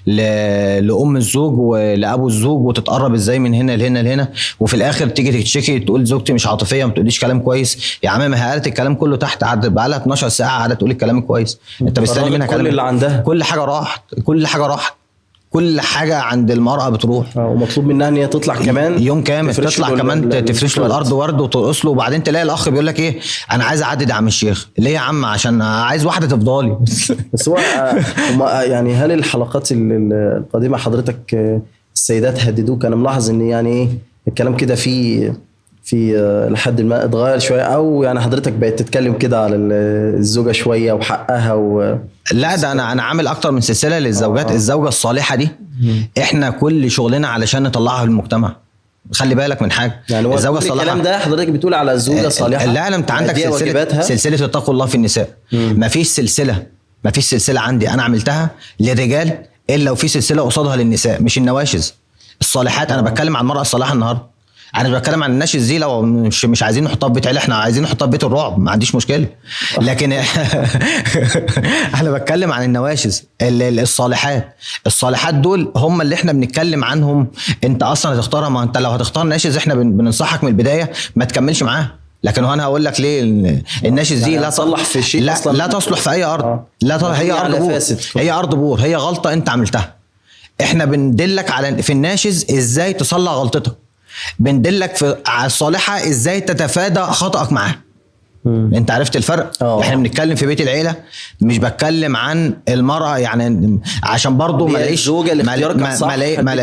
لام الزوج ولابو الزوج، وتتقرب ازاي من هنا لهنا لهنا، وفي الاخر تيجي تشتكي تقول زوجتي مش عاطفية، ما تقوليش كلام كويس. يا عم ما هي قالت الكلام كله تحت، قعدت بقى لها 12 ساعة قاعدة تقول الكلام كويس. انت مستني منها كلام؟ كل اللي عندها كل حاجة راحت، كل حاجة راحت، كل حاجة عند المراة بتروح، ومطلوب منها ان هي تطلع كمان يوم كامل، تطلع كمان تفرش له الارض ورد وترقص له. وبعدين تلاقي الاخ بيقول لك ايه، انا عايز اعدد يا عم الشيخ. ليه يا عم؟ عشان عايز واحدة تفضلي. بس هو يعني هل الحلقات القادمة حضرتك السيدات هددوك؟ انا ملاحظ ان يعني ايه الكلام كده في لحد ما اتغير شوية، او يعني حضرتك بقيت تتكلم كده على الزوجة شوية وحقها لا ده انا عامل اكتر من سلسلة للزوجات. الزوجة الصالحة دي احنا كل شغلنا علشان نطلعها للمجتمع. خلي بالك من حاجة، يعني الزوجة الصالحة، الكلام ده حضرتك بتقول على الزوجة الصالحة؟ لا انت عندك سلسلة اتقوا الله في النساء. مفيش سلسلة عندي انا عملتها للرجال الا وفي سلسلة قصادها للنساء، مش النواشز الصالحات. انا بتكلم عن المراة الصالحة النهارده، انا بتكلم عن الناشز دي لو مش عايزين نحطها في بيت عيله، احنا عايزين نحطها في بيت الرعب، ما عنديش مشكلة. لكن انا بتكلم عن النواشز الصالحات. الصالحات دول هم اللي احنا بنتكلم عنهم. انت اصلا هتختارها، ما انت لو هتختار ناشز احنا بننصحك من البداية ما تكملش معاها. لكن انا هقول لك ليه الناشز دي لا تصلح في شيء، لا تصلح في اي ارض. لا هي ارض بور، هي ارض بور، هي غلطه انت عملتها. احنا بندلك على في الناشز ازاي تصلح غلطتك، بندلك في على الصالحة ازاي تتفادى خطأك معاها. انت عرفت الفرق؟ احنا بنتكلم في بيت العيلة، مش بتكلم عن المرأة، يعني عشان برضو ما الاقيش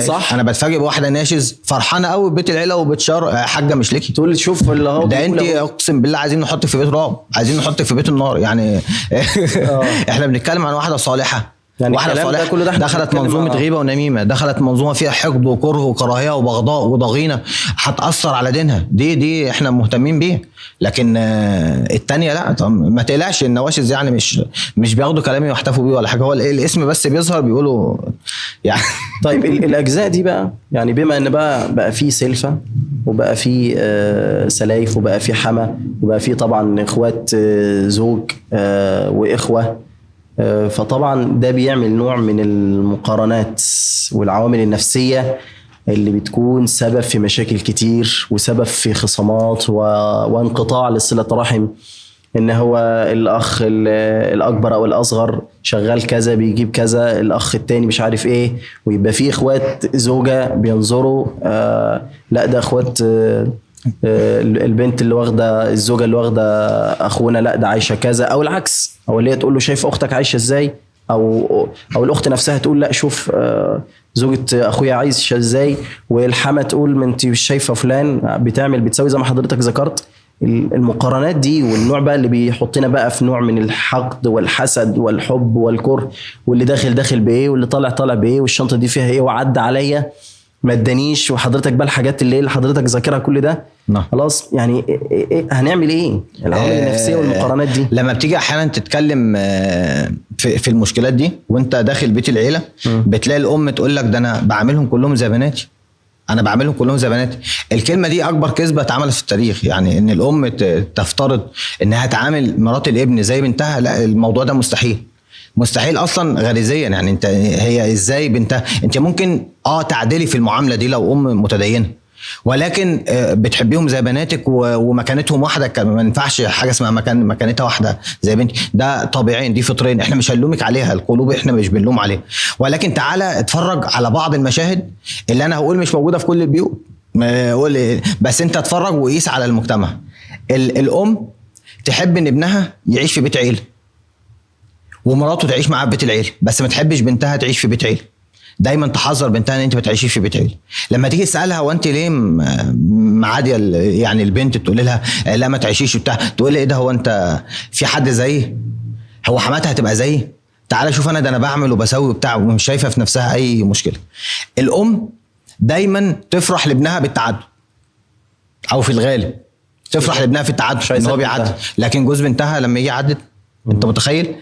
صح. انا بتفاجئ بواحدة ناشز فرحانة قوي ببيت العيلة وبتشار حاجة مش ليكي، تقول شوف اللي هو ده انت اقسم بالله عايزين نحطك في بيت رعب، عايزين نحطك في بيت النار يعني. احنا بنتكلم عن واحدة صالحة، يعني واحدة صالحة دخلت منظومة غيبة ونميمة، دخلت منظومة فيها حقد وكره وكراهية وبغضاء وضغينة، هتأثر على دينها. دي احنا مهتمين بيها. لكن التانية لا، ما تقلقش، النواشز يعني مش بياخدوا كلامي ويحتفوا بيه ولا حاجة، هو الاسم بس بيظهر بيقولوا يعني. طيب الأجزاء دي بقى، يعني بما ان بقى في سلفة وبقى في سلايف وبقى في حما وبقى في طبعا اخوات زوج واخوة، فطبعا ده بيعمل نوع من المقارنات والعوامل النفسية اللي بتكون سبب في مشاكل كتير وسبب في خصامات وانقطاع لصلة رحم. ان هو الاخ الاكبر او الاصغر شغال كذا بيجيب كذا، الاخ التاني مش عارف ايه، ويبقى فيه اخوات زوجة بينظروا لا ده اخوات البنت اللي واخده الزوجة اللي واخده اخونا، لا ده عايشه كذا، او العكس، او اللي هي تقول له شايف اختك عايشه ازاي، او الاخت نفسها تقول لا شوف زوجة اخويا عايشه ازاي، والحما تقول ما انت مش شايفه فلان بتعمل بتسوي، زي ما حضرتك ذكرت. المقارنات دي والنوع بقى اللي بيحطنا بقى في نوع من الحقد والحسد والحب والكره، واللي داخل داخل بايه واللي طالع طالع بايه، والشنطه دي فيها ايه، وعدى عليا ما ادانيش، وحضرتك بقى الحاجات اللي حضرتك ذاكرها كل ده. خلاص يعني إيه هنعمل ايه؟ العوامل النفسية والمقارنات دي لما بتيجي احيانا تتكلم في المشكلات دي وانت داخل بيت العيلة، بتلاقي الام تقول لك ده انا بعملهم كلهم زي بناتي، انا بعملهم كلهم زي بناتي. الكلمة دي اكبر كذبه اتعملت في التاريخ، يعني ان الام تفترض انها تعامل مرات الابن زي بنتها، لا الموضوع ده مستحيل، مستحيل اصلا غريزيا. يعني انت هي ازاي بنتها؟ انت ممكن تعدلي في المعاملة دي لو ام متدينه، ولكن بتحبيهم زي بناتك ومكانتهم واحدة، ما ينفعش حاجة اسمها مكانتها واحدة زي بنتي، ده طبيعيا، دي فطرين، احنا مش هنلومك عليها، القلوب احنا مش بنلوم عليها. ولكن تعالى اتفرج على بعض المشاهد اللي انا هقول مش موجودة في كل البيوت، بس انت اتفرج وقيس على المجتمع. الام تحب ان ابنها يعيش في بيت عيله ومراته تعيش معاه في بيت العيلة، بس ما تحبش بنتها تعيش في بيت عيله. دايما تحذر بنتها ان انت ما تعيشيش في بيت عيله. لما تيجي تسالها وانت ليه معاديه يعني البنت، تقول لها لا ما تعيشيش وبتاع، تقول ايه ده، هو انت في حد زيي؟ هو حماتها هتبقى زيي؟ تعالى شوف انا ده انا بعمل وبسوي وبتاع، ومش شايفه في نفسها اي مشكلة. الام دايما تفرح لابنها بالتعدد، او في الغالب تفرح لابنها في التعدد ان هو بيعدد، لكن جوز بنتها لما يجي يعدد، انت متخيل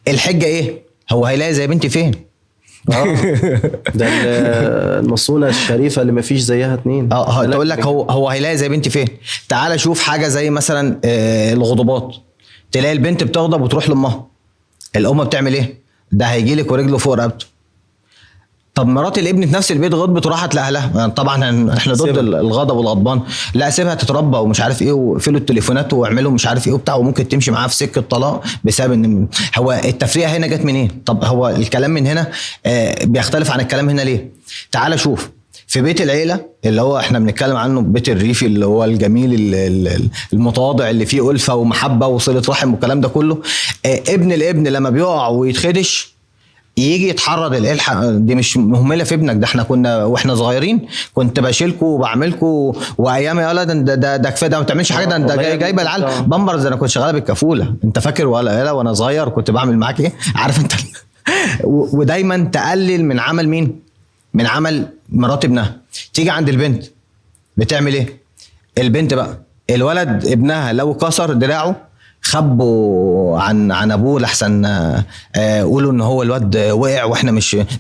الحجة ايه؟ هو هيلاقي زي بنتي فين؟ ده المصونه الشريفة اللي ما فيش زيها اتنين. تقول لك هو هيلاقي زي بنتي فين؟ تعال شوف حاجة زي مثلا الغضبات، تلاقي البنت بتغضب وتروح لامها، الام بتعمل ايه؟ ده هيجي لك ورجله فوق رقبته. طب مرات الابن في نفس البيت غضبت وراحت لاهلها، طبعا احنا ضد الغضب والغضبان، لا سيبها تتربى ومش عارف ايه، وقفلوا التليفونات واعملوا مش عارف ايه وبتاع، وممكن تمشي معاه في سكة طلاق بسبب ان هو التفرقة هنا جت منين؟ طب هو الكلام من هنا بيختلف عن الكلام هنا ليه؟ تعال شوف في بيت العيلة اللي هو احنا بنتكلم عنه، بيت الريفي اللي هو الجميل المتواضع اللي فيه ألفة ومحبه وصله رحم والكلام ده كله، ابن الابن لما بيقع ويتخدش يجي يتحرض الالحق، دي مش مهملة في ابنك، ده احنا كنا واحنا صغيرين كنت بشيلكوا وبعملكوا وايام يا ولد، ده كفاية، ده ما بتعملش حاجة، ده انت جايبه العيال بامبرز، انا كنت شغالة بالكفوله، انت فاكر ولا وانا صغير كنت بعمل معاك ايه؟ عارف انت. ودايما تقلل من عمل مين؟ من عمل مرات ابنها. تيجي عند البنت بتعمل ايه؟ البنت بقى الولد ابنها لو كسر دراعه خبوا عن ابوه لحسن قولوا ان هو الواد وقع، واحنا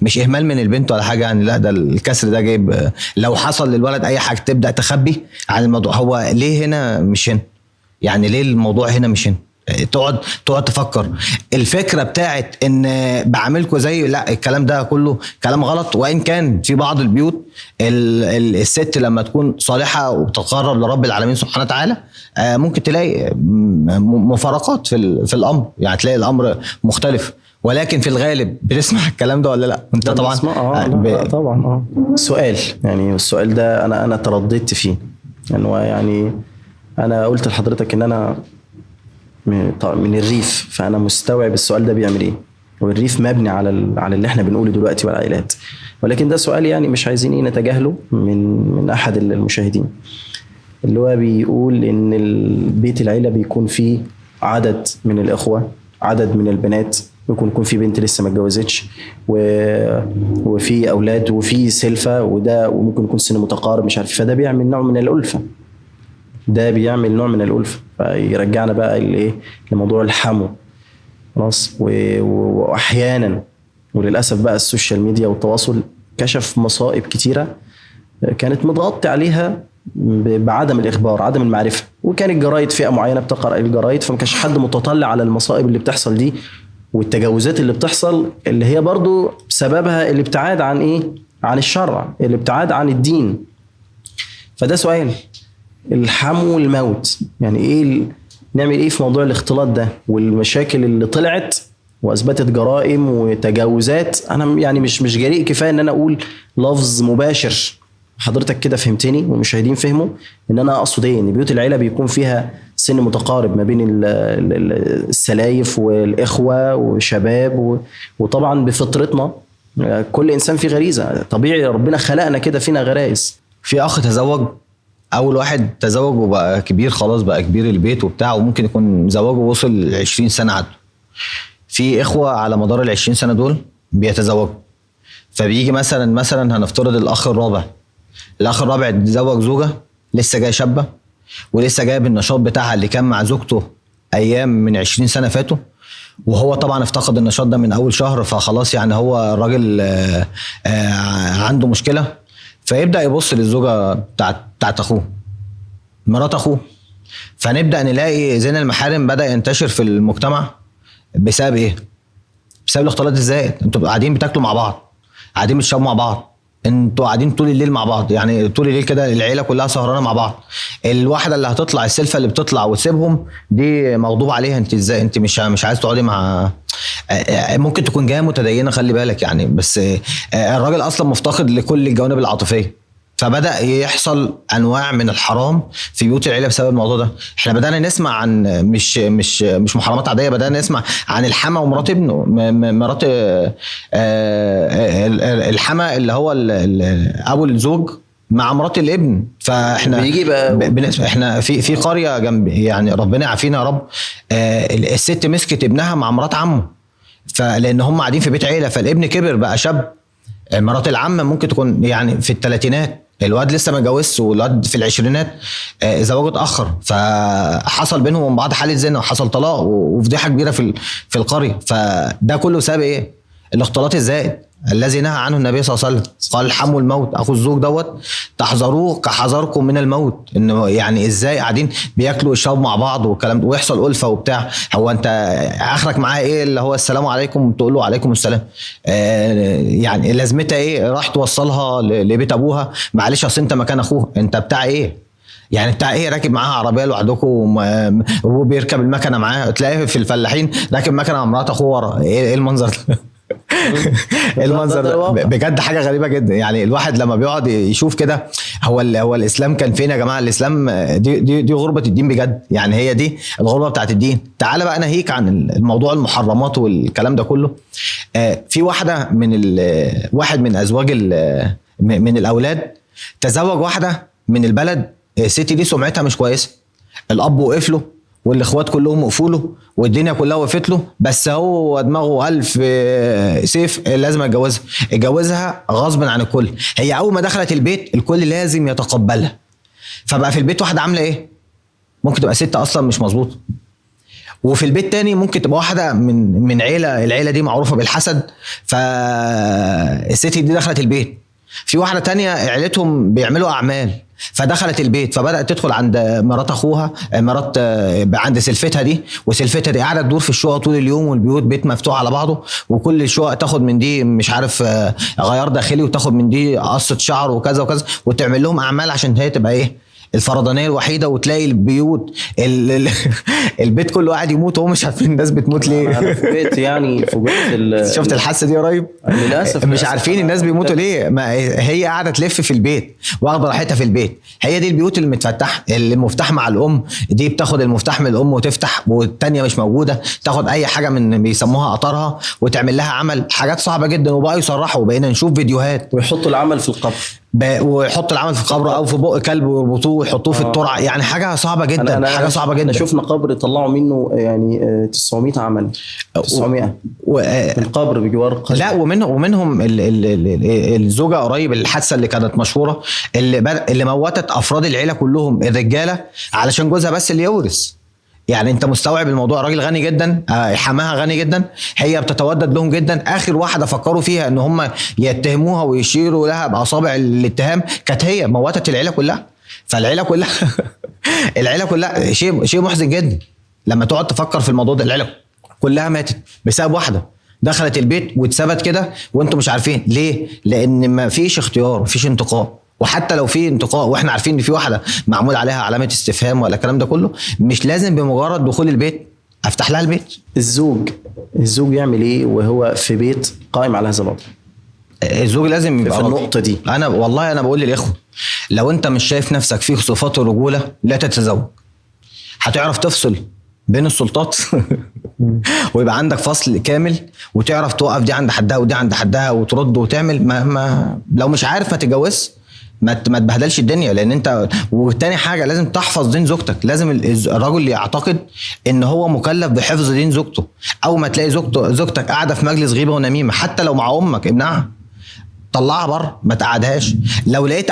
مش اهمال من البنت ولا حاجة يعني، لا ده الكسر ده جايب، لو حصل للولد اي حاجة تبدا تخبي عن الموضوع. هو ليه هنا مش هنا؟ يعني ليه الموضوع هنا مش هنا؟ تقعد تفكر. الفكرة بتاعت ان بعملكوا زي، لا الكلام ده كله كلام غلط. وان كان في بعض البيوت الست لما تكون صالحه وبتتقرب لرب العالمين سبحانه وتعالى ممكن تلاقي مفارقات في الامر، يعني تلاقي الامر مختلف، ولكن في الغالب بتسمع الكلام ده ولا لا؟ انت طبعا لا طبعا. سؤال، يعني السؤال ده انا ترددت فيه، انه يعني انا قلت لحضرتك ان انا من الريف، فانا مستوعب السؤال ده بيعمل ايه، والريف مبني على اللي احنا بنقوله دلوقتي والعائلات، ولكن ده سؤال يعني مش عايزين ايه نتجاهله من احد المشاهدين، اللي هو بيقول ان البيت العيلة بيكون فيه عدد من الاخوة، عدد من البنات، ممكن يكون في بنت لسه ما اتجوزتش، وفي اولاد، وفي سلفه، وده وممكن يكون سن متقارب مش عارف، فده بيعمل نوع من الالفة، ده بيعمل نوع من الألفة. فيرجعنا بقى لإيه، لموضوع الحمو خلاص. وأحيانا وللأسف بقى ال social media والتواصل كشف مصائب كتيرة كانت متغطي عليها بعدم الإخبار، عدم المعرفة، وكان الجرايد فئة معينة بتقرأ الجرايد، فما كانش حد متطلع على المصائب اللي بتحصل دي والتجاوزات اللي بتحصل، اللي هي برضو سببها الابتعاد عن إيه، عن الشرع، الابتعاد عن الدين. فده سؤال الحمو الموت، يعني ايه نعمل ايه في موضوع الاختلاط ده والمشاكل اللي طلعت واثبتت جرائم وتجاوزات. انا يعني مش جريء كفاية ان انا اقول لفظ مباشر، حضرتك كده فهمتني والمشاهدين فهموا ان انا اقصد ايه، ان بيوت العيلة بيكون فيها سن متقارب ما بين السلايف والاخوة وشباب، وطبعا بفطرتنا كل انسان فيه غريزة، طبيعي ربنا خلقنا كده فينا غرائز. في اخ تزوج، اول واحد تزوج وبقى كبير خلاص، بقى كبير البيت وبتاع، وممكن يكون زواجه وصل 20 سنة عدوا. في اخوه على مدار ال20 سنة دول بيتزوجوا، فبيجي مثلا هنفترض الاخ الرابع، الاخ الرابع اتزوج زوجه لسه جاية شابه ولسه جاية بالنشاط بتاعها اللي كان مع زوجته ايام من 20 سنة فاتوا، وهو طبعا افتقد النشاط ده من اول شهر، فخلاص يعني هو الراجل عنده مشكلة، فيبدا يبص للزوجة بتاعت اخوه، مرات اخوه. فنبدا نلاقي زنا المحارم بدا ينتشر في المجتمع بسبب ايه؟ بسبب الاختلاط الزائد. انتوا قاعدين بتاكلوا مع بعض، قاعدين بتشربوا مع بعض، انتوا قاعدين طول الليل مع بعض، يعني طول الليل كده العيلة كلها سهرانة مع بعض. الواحدة اللي هتطلع السلفه اللي بتطلع وتسيبهم دي مغضوب عليها، انت ازاي انت مش عايز تقعدي مع، ممكن تكون جاية متدينه خلي بالك يعني، بس الراجل اصلا مفتقد لكل الجوانب العاطفية، فبدا يحصل انواع من الحرام في بيوت العيلة بسبب الموضوع ده. احنا بدانا نسمع عن مش مش مش محرمات عادية، بدانا نسمع عن الحما ومرات ابنه، مرات الحما اللي هو ابو الزوج مع مرات الابن. فاحنا بيجي بقى احنا في قرية جنب، يعني ربنا يعافينا يا رب، الست مسكت ابنها مع مرات عمه، فلان هم قاعدين في بيت عيله، فالابن كبر بقى شاب، مرات العم ممكن تكون يعني في الثلاثينات، الواد لسه ما اتجوزش والواد في العشرينات، زواجه اتاخر، فحصل بينهم وبين بعض حاله زنا وحصل طلاق وفضيحه كبيرة في القرية. فده كله سبب ايه؟ الاختلاط الزائد الذي نهى عنه النبي صلى الله عليه وسلم، قال حموا الموت، اخو الزوج دوت تحذروه كحذركم من الموت. انه يعني ازاي قاعدين بياكلوا ويشربوا مع بعض والكلام ده ويحصل ألفة وبتاع، هو انت اخرك معاه ايه؟ اللي هو السلام عليكم تقول له عليكم السلام، يعني لازمتها ايه؟ راح توصلها لبيت ابوها، معلش اصل انت مكان اخوه، انت بتاع ايه؟ يعني بتاع ايه راكب معاها عربية لوحدكم وبيركب المكنه معاه، تلاقيه في الفلاحين راكب مكنه مع مرات اخوه ورا، ايه المنظر ده؟ المنظر ده بجد حاجة غريبة جدا. يعني الواحد لما بيقعد يشوف كده، هو الاسلام كان فين يا جماعة؟ الاسلام دي دي, دي غربه الدين بجد، يعني هي دي الغربة بتاعت الدين. تعال بقى ناهيك عن الموضوع المحرمات والكلام ده كله. في واحدة من واحد من ازواج من الاولاد تزوج واحدة من البلد، الست دي سمعتها مش كويسة، الاب وقف له والاخوات كلهم وقفوا له والدنيا كلها وقفت له، بس هو دماغه ألف سيف لازم اتجوزها. اتجوزها غصب عن الكل، هي اول ما دخلت البيت الكل لازم يتقبلها. فبقى في البيت واحدة عامله ايه؟ ممكن تبقى ست اصلا مش مظبوطة، وفي البيت تاني ممكن تبقى واحدة من عيله، العيلة دي معروفة بالحسد، فالست دي دخلت البيت. في واحدة تانية عيلتهم بيعملوا اعمال، فدخلت البيت فبدأت تدخل عند مرات اخوها، مرات عند سلفتها دي، وسلفتها دي قاعدة تدور في الشقة طول اليوم، والبيوت بيت مفتوح على بعضه، وكل شقه تاخد من دي مش عارف غيار داخلي، وتاخد من دي قصة شعر وكذا وكذا، وتعمل لهم اعمال عشان هي تبقى ايه الفردانية الوحيدة. وتلاقي البيوت البيت كله قاعد يموت وهم مش عارفين الناس بتموت ليه. انا فوجئت يعني، فوجئت شفت الحادثة دي قريب؟ للاسف مش عارفين الناس بيموتوا ليه، ما هي قاعدة تلف في البيت واخده راحتها في البيت. هي دي البيوت اللي متفتحه، اللي المفتاح مع الام، دي بتاخد المفتاح من الام وتفتح، والتانية مش موجودة تاخد اي حاجة من بيسموها قطرها وتعمل لها عمل، حاجات صعبة جدا. وبقوا يصرحوا وبقينا نشوف فيديوهات، ويحطوا العمل في القبر، ويحط العمل في القبر او في بق كلب ويربطوه ويحطوه في الترعه، يعني حاجة صعبة جدا. أنا حاجة صعبة جدا. شفنا قبر طلعوا منه يعني 900 عمل، 900 من قبر بجوار قبر. لا، ومنهم الزوجة قريب الحادثة اللي كانت مشهورة، اللي موتت افراد العيلة كلهم الرجالة علشان جوزها بس اللي يورث. يعني انت مستوعب الموضوع، راجل غني جدا، حماها غني جدا، هي بتتودد لهم جدا. اخر واحدة فكروا فيها ان هم يتهموها ويشيروا لها باصابع الاتهام كانت هي، موتت العيلة كلها. فالعيله كلها العيلة كلها شيء محزن جدا لما تقعد تفكر في الموضوع ده. العيلة كلها ماتت بسبب واحدة دخلت البيت واتثبت كده، وانتم مش عارفين ليه، لان ما فيش اختيار، ما فيش انتقاء. وحتى لو في انتقاء واحنا عارفين ان في واحدة معمول عليها علامة استفهام ولا الكلام ده كله، مش لازم بمجرد دخول البيت افتح لها البيت. الزوج يعمل ايه وهو في بيت قائم على هذا الوضع؟ الزوج لازم يبقى في النقطة دي. انا والله انا بقول للاخوة، لو انت مش شايف نفسك فيه صفات الرجولة لا تتزوج. هتعرف تفصل بين السلطات ويبقى عندك فصل كامل، وتعرف توقف دي عند حدها ودي عند حدها وترد وتعمل. ما لو مش عارف ما تتجوزش، ما تبهدلش الدنيا. لان انت، وتاني حاجة لازم تحفظ دين زوجتك. لازم الرجل يعتقد ان هو مكلف بحفظ دين زوجته. او ما تلاقي زوجتك قاعدة في مجلس غيبه ونميمه، حتى لو مع امك امنعها، طلعها بره، ما تقعدهاش. لو لقيت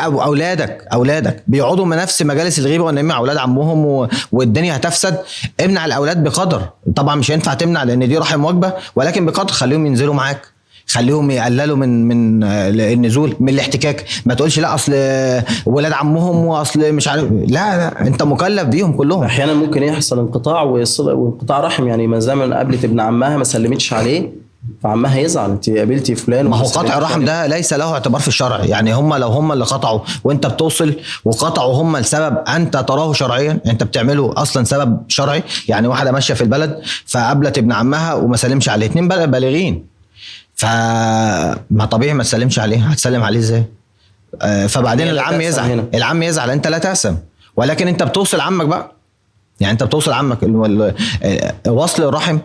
اولادك بيقعدوا من نفس مجالس الغيبة والنميمة مع اولاد عمهم والدنيا هتفسد، امنع الاولاد بقدر. طبعا مش هينفع تمنع لان دي رحم وجبة، ولكن بقدر خليهم ينزلوا معاك، خليهم يقللوا من النزول، من الاحتكاك. ما تقولش لا اصل ولاد عمهم واصل مش عارف، لا انت مكلف بيهم كلهم. احيانا ممكن يحصل انقطاع وانقطاع رحم، يعني ما زمان قابلت ابن عمها ما سلمتش عليه فعمها يزعل، انت قابلتي فلان. ما هو قطع الرحم ده ليس له اعتبار في الشرع. يعني هم لو هم اللي قطعوا وانت بتوصل وقطعوا هم لسبب انت تراه شرعيا، انت بتعمله اصلا سبب شرعي. يعني واحدة ماشية في البلد فقابلت ابن عمها وما سلمش عليه، اتنين بالغين، فما طبيعي ما تسلمش عليه، هتسلم عليه ازاي؟ فبعدين العم يزعل، العم يزعل، انت لا تأسم، ولكن انت بتوصل عمك بقى. يعني انت بتوصل عمك. وصل الرحم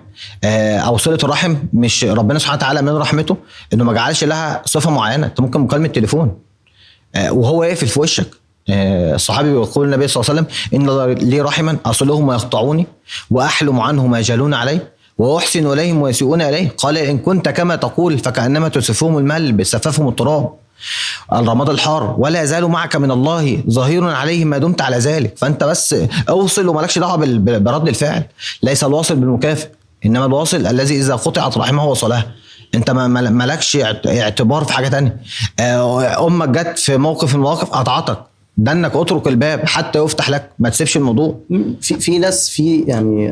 او صله الرحم، مش ربنا سبحانه وتعالى من رحمته انه ما جعلش لها صفة معينة. انت ممكن مكالمة تليفون وهو يقفل في وشك. الصحابي بيقول النبي صلى الله عليه وسلم ان لي رحما اصلهم ويقطعوني واحلم عنهم ويجهلون علي واحسن اليهم ويسيئون الي. قال ان كنت كما تقول فكانما تسفهم المال بسففهم التراب الرماد الحار، ولا يزال معك من الله ظهير عليه ما دمت على ذلك. فانت بس اوصل ومالكش دعوه برد الفعل. ليس الواصل بالمكافئ، انما الواصل الذي اذا قطعت رحمه وصلها. انت مالكش اعتبار في حاجة تانية. امك جت في موقف من المواقف قطعتك، ده انك اترك الباب حتى يفتح لك، ما تسيبش الموضوع. في ناس، في يعني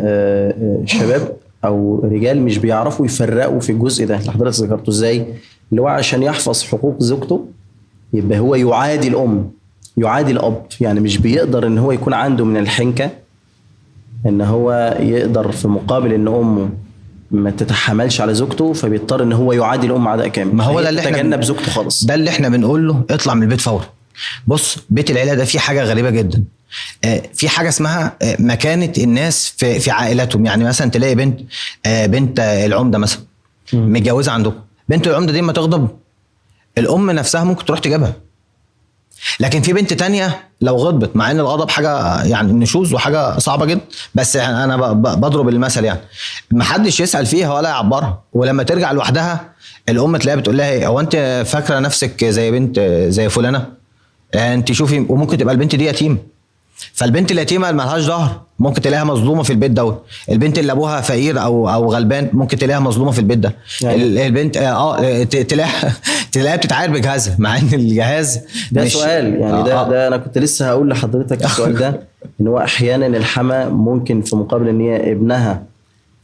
شباب او رجال مش بيعرفوا يفرقوا في الجزء ده اللي حضرتك ذكرته. ازاي؟ اللي هو عشان يحفظ حقوق زوجته يبقى هو يعادي الأم، يعادي الأب. يعني مش بيقدر إن هو يكون عنده من الحنكة إن هو يقدر في مقابل إن أمه ما تتحملش على زوجته، فبيضطر إن هو يعادي الأم عداء كامل. ما هو ده اللي احنا تجنب زوجته خالص. ده اللي احنا بنقول له اطلع من البيت فورا. بص، بيت العيلة ده فيه حاجة غريبة جدا. في حاجة اسمها مكانة الناس في عائلاتهم. يعني مثلا تلاقي بنت العمدة مثلا متجوزة عندكم، بنت العمدة دي ما تغضب الأم نفسها ممكن تروح تجيبها. لكن في بنت تانية لو غضبت، مع ان الغضب حاجة يعني نشوز وحاجة صعبة جدا، بس يعني أنا بضرب المثل، يعني محدش يسأل فيها ولا يعبرها. ولما ترجع لوحدها الأم تلاقيها بتقول لها هو أنت فاكرة نفسك زي بنت زي فلانة؟ أنت شوفي. وممكن تبقى البنت دي يتيمة، فالبنت اليتيمة اللي مالهاش ظهر ممكن تلاقيها مظلومة في البيت دوت. البنت اللي ابوها فقير او غلبان ممكن تلاقيها مظلومة في البيت ده. يعني البنت تلاقيها بتتعاير بجهازها، مع ان الجهاز ده سؤال يعني ده انا كنت لسه هقول لحضرتك السؤال ده، ان هو احيانا الحما ممكن في مقابل ان هي ابنها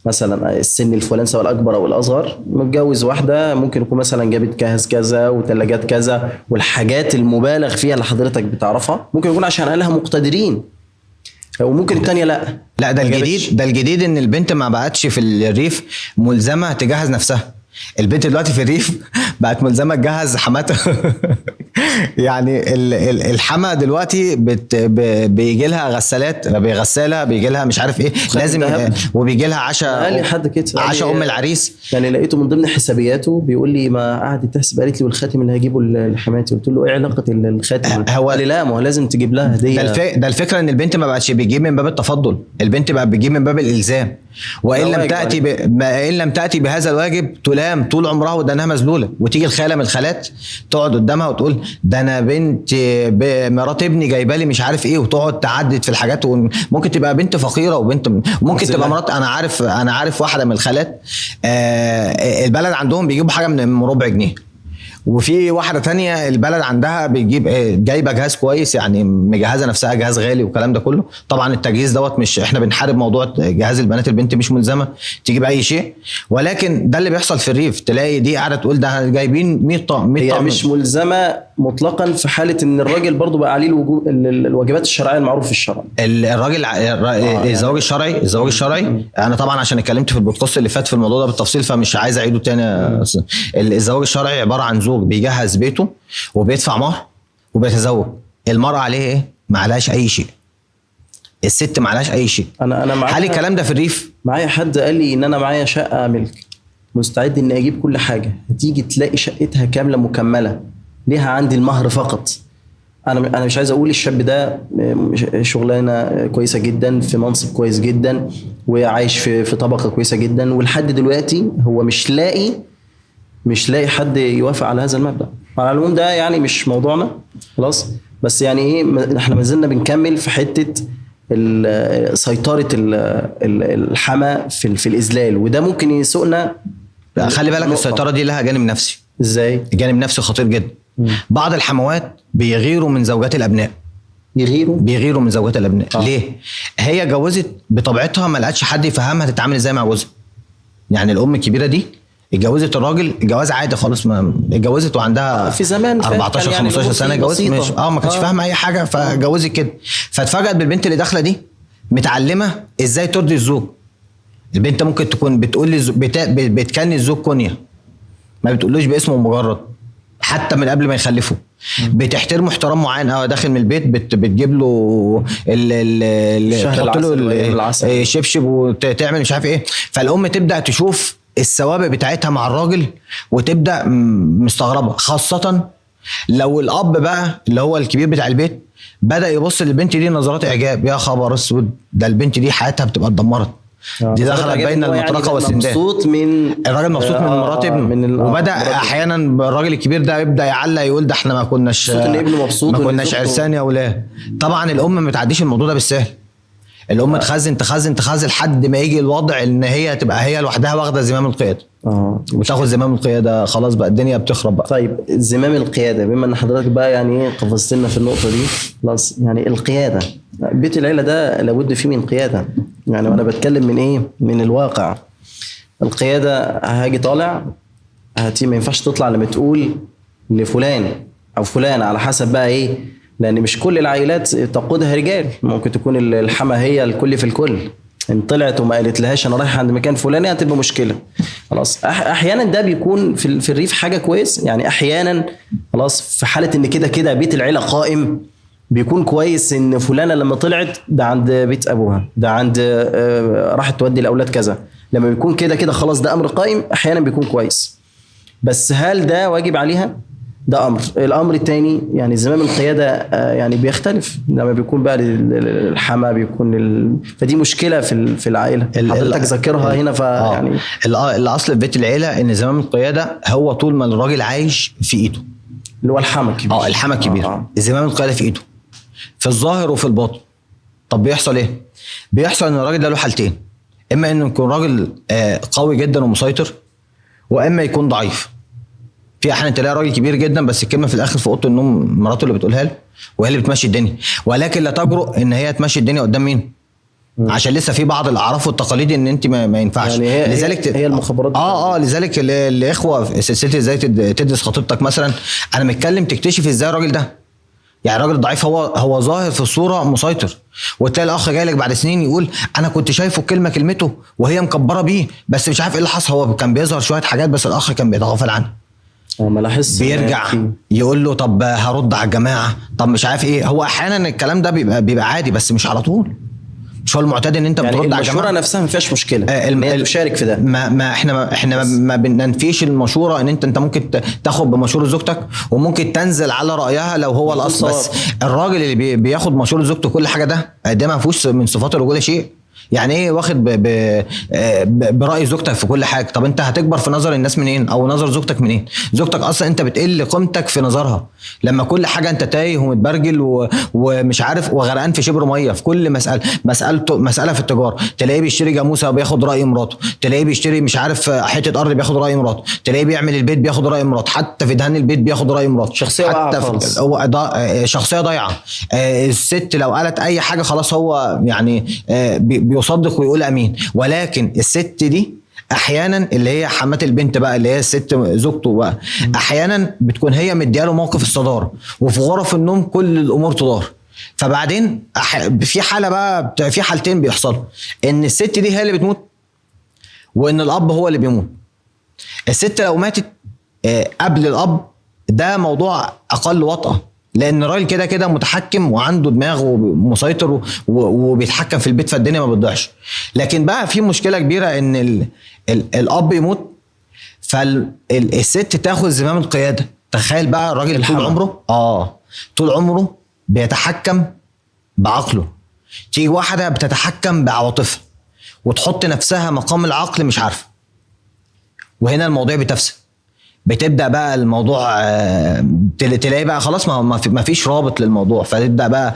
مثلا السن الفلاني سواء الاكبر او الاصغر متجوز واحدة، ممكن يكون مثلا جابت جهاز كذا وثلاجات كذا والحاجات المبالغ فيها اللي حضرتك بتعرفها، ممكن يكون عشان اهلها مقتدرين، وممكن الثانية لا. ده الجديد، ده الجديد ان البنت ما بقتش في الريف ملزمة تجهز نفسها. البنت دلوقتي في الريف بقت ملزمة تجهز حماتها. يعني الحما دلوقتي بيجي لها غسالات، بيغسلها، بيجي لها مش عارف ايه لازم، وبيجي لها عشاء، عشاء ام العريس. يعني لقيته من ضمن حسابياته بيقول لي ما قعدت تحسب، قالت لي والخاتم اللي هجيبه لحماتي، قلت له ايه علاقة الخاتم؟ هو قال لي لا، ما هو لازم تجيب لها هديه. ده الفكرة ان البنت ما بقتش بتجيب من باب التفضل، البنت بقت بتجيب من باب الالزام. وان لم تاتي ان لم تاتي بهذا الواجب تلام طول عمرها ودانها مذلوله. وتيجي الخالة من الخالات تقعد قدامها وتقول ده انا بنت مرات ابني جايبه لي مش عارف ايه، وتقعد تعدد في الحاجات. وممكن تبقى بنت فقيرة وبنت ممكن تبقى مرات. انا عارف واحدة من الخالات البلد عندهم بيجيبوا حاجة من ربع جنيه، وفي واحدة تانية البلد عندها بتجيب جايبه جهاز كويس، يعني مجهزة نفسها جهاز غالي والكلام ده كله. طبعا التجهيز دوت مش احنا بنحارب موضوع جهاز البنات، البنت مش ملزمة تجيب اي شيء، ولكن ده اللي بيحصل في الريف. تلاقي دي قاعدة تقول ده جايبين 100 طقم، 100 طقم. هي مش ملزمة مطلقا في حاله ان الراجل برضو بقى عليه الواجبات الشرعية المعروف في الشرع. الراجل الزواج الشرعي، الزواج الشرعي انا طبعا عشان اتكلمت في البودكاست اللي فات في الموضوع ده بالتفصيل فمش عايز اعيده تاني. الزواج الشرعي عبارة عن زوج بيجهز بيته وبيدفع مهر وبيتزوج. المرأة عليه ايه؟ ما عليهاش اي شيء. الست ما عليهاش اي شيء. انا معايا، هل الكلام ده في الريف؟ معايا حد قال لي ان انا معايا شقة ملك، مستعد ان اجيب كل حاجة، هتيجي تلاقي شقتها كاملة مكملة، ليها عندي المهر فقط. انا مش عايز اقول الشاب ده شغلانة كويسة جدا، في منصب كويس جدا، وعايش في طبقة كويسة جدا، ولحد دلوقتي هو مش لاقي حد يوافق على هذا المبدأ. على العموم ده يعني مش موضوعنا خلاص، بس يعني ايه، احنا ما زلنا بنكمل في حتة سيطرة الحما في الإذلال، وده ممكن يسوقنا. خلي بالك السيطرة دي لها جانب نفسي. ازاي؟ جانب نفسي خطير جدا. بعض الحموات بيغيروا من زوجات الأبناء. بيغيروا من زوجات الأبناء. ليه؟ هي جوزت بطبيعتها، ما لقتش حد يفهمها تتعامل ازاي مع جوزها. يعني الأم الكبيرة دي اتجوزت الراجل جواز عادي خالص، ما اتجوزت وعندها في زمان 14 يعني 15 سنة، جوزت مش ما كانتش فاهمه اي حاجة، فجوزت كده. فاتفاجئت بالبنت اللي داخله دي متعلمة ازاي ترضي الزوج. البنت ممكن تكون بتقول لي بتكني الزوج كونيا، ما بتقولوش باسمه مجرد، حتى من قبل ما يخلفوا. بتحترمه احترام معين. داخل من البيت بتجيب له تحط له الشبشب وتعمل مش عارف ايه. فالام تبدا تشوف السوابق بتاعتها مع الراجل وتبدا مستغربه، خاصة لو الاب بقى اللي هو الكبير بتاع البيت بدا يبص للبنت دي نظرات اعجاب. يا خبر اسود، ده البنت دي حياتها بتبقى اتدمرت، دي دخلت بين المطرقة والسندان. مبسوط من الراجل، مبسوط من مرات ابنه، وبدا احيانا الراجل الكبير ده يبدا يعلق يقول ده احنا ما كناش مبسوط ان ابنه مبسوط، ما كناش عرسان يا ولاد. طبعا الام ما تعديش الموضوع ده بالسهل، الام تخزن تخزن تخزن لحد ما يجي الوضع ان هي تبقى هي لوحدها واخده زمام القيادة. وتاخد زمام القيادة، خلاص بقى الدنيا بتخرب بقى. طيب زمام القيادة، بما ان حضرتك بقى يعني قفزت لنا في النقطة دي، خلاص يعني القيادة، بيت العيلة ده لابد فيه من قيادة. يعني وانا بتكلم من ايه؟ من الواقع. القيادة هاجي طالع هاتي، ما ينفعش تطلع لما تقول لفلان او فلان، على حسب بقى ايه، لان مش كل العائلات تقودها رجال، ممكن تكون الحما هي الكل في الكل. ان طلعت وما قالت لهاش انا رايح عند مكان فلاني هتبقى مشكلة. خلاص احيانا ده بيكون في الريف حاجة كويس، يعني احيانا خلاص في حاله ان كده كده بيت العيلة قائم، بيكون كويس ان فلانه لما طلعت ده عند بيت ابوها، ده عند راحت تودي الاولاد كذا. لما بيكون كده كده خلاص ده امر قائم، احيانا بيكون كويس. بس هل ده واجب عليها؟ ده امر. الامر الثاني يعني زمام القيادة يعني بيختلف لما بيكون بقى الحما بيكون فدي مشكلة في العائلة حضرتك ذاكرها هنا. فيعني الاصل في بيت العيلة ان زمام القيادة هو طول ما الراجل عايش في ايده، اللي هو الحما الكبير. الحما الكبير زمام القيادة في ايده في الظاهر وفي الباطن. طب بيحصل ايه؟ بيحصل ان الراجل ده له حالتين، اما انه يكون راجل قوي جدا ومسيطر، واما يكون ضعيف. في احيانا تلاقي راجل كبير جدا بس الكلمة في الاخر في اوضة النوم مراته اللي بتقولها له، وهي اللي بتمشي الدنيا، ولكن لا تجرؤ ان هي تمشي الدنيا قدام مين؟ عشان لسه في بعض الاعراف والتقاليد ان انت ما ينفعش. يعني لذلك هي المخابرات. لذلك الاخوة في سلسلة ازاي تدرس خطيبتك مثلا، انا متكلم تكتشف ازاي الراجل ده، يعني الراجل الضعيف هو ظاهر في الصورة مسيطر، وتلاقي الاخ جاي لك بعد سنين يقول انا كنت شايفه كلمة كلمته وهي مكبره بيه، بس مش عارف ايه اللي حصل، هو كان بيظهر شوية حاجات بس الاخ كان بيتغافل عنها. ما لاحظ، بيرجع يقول له طب هرد على الجماعة، طب مش عارف ايه. هو احيانا الكلام ده بيبقى عادي، بس مش على طول، مش هو المعتاد ان انت يعني بترد على الجماعة. المشورة نفسها ما فيهاش مشكلة، ان تشارك في ده. ما احنا ما بننفيش المشورة، ان انت ممكن تاخد بمشوره زوجتك وممكن تنزل على رايها لو هو الاصل. بس الراجل اللي بياخد مشورة زوجته كل حاجة ده ما فيهوش من صفات الرجولة شيء. يعني ايه واخد برأي زوجتك في كل حاجة؟ طب انت هتكبر في نظر الناس منين، او نظر زوجتك منين؟ زوجتك اصلا انت بتقل قيمتك في نظرها لما كل حاجة انت تايه ومتبرجل ومش عارف وغرقان في شبر مية في كل مسألة. مسألة في التجارة تلاقيه بيشتري جاموسة وبياخد رأي مراته، تلاقيه بيشتري مش عارف حتة ارض بياخد رأي مراته، تلاقيه بيعمل البيت بياخد رأي مراته، حتى في دهان البيت بياخد رأي مراته. شخصية حتى هو شخصية ضايعة. الست لو قالت اي حاجة خلاص هو يعني بيصدق ويقول امين. ولكن الست دي احيانا اللي هي حماة البنت بقى، اللي هي الست زوجته بقى، احيانا بتكون هي مدياله موقف الصدارة، وفي غرف النوم كل الامور تدار. فبعدين في حاله بقى، في حالتين بيحصلوا، ان الست دي هي اللي بتموت، وان الاب هو اللي بيموت. الست لو ماتت قبل الاب ده موضوع اقل وطأة، لان الراجل كده كده متحكم وعنده دماغ ومسيطر وبيتحكم في البيت، فالدنيا ما بتضيعش. لكن بقى في مشكلة كبيرة ان الاب يموت، فالست تاخد زمام القيادة. تخيل بقى الراجل طول عمره طول عمره بيتحكم بعقله، تيجي واحدة بتتحكم بعواطفها وتحط نفسها مقام العقل مش عارفه، وهنا الموضوع بتفسد. بتبدا بقى الموضوع تلاقي بقى خلاص ما فيش رابط للموضوع، فتبدا بقى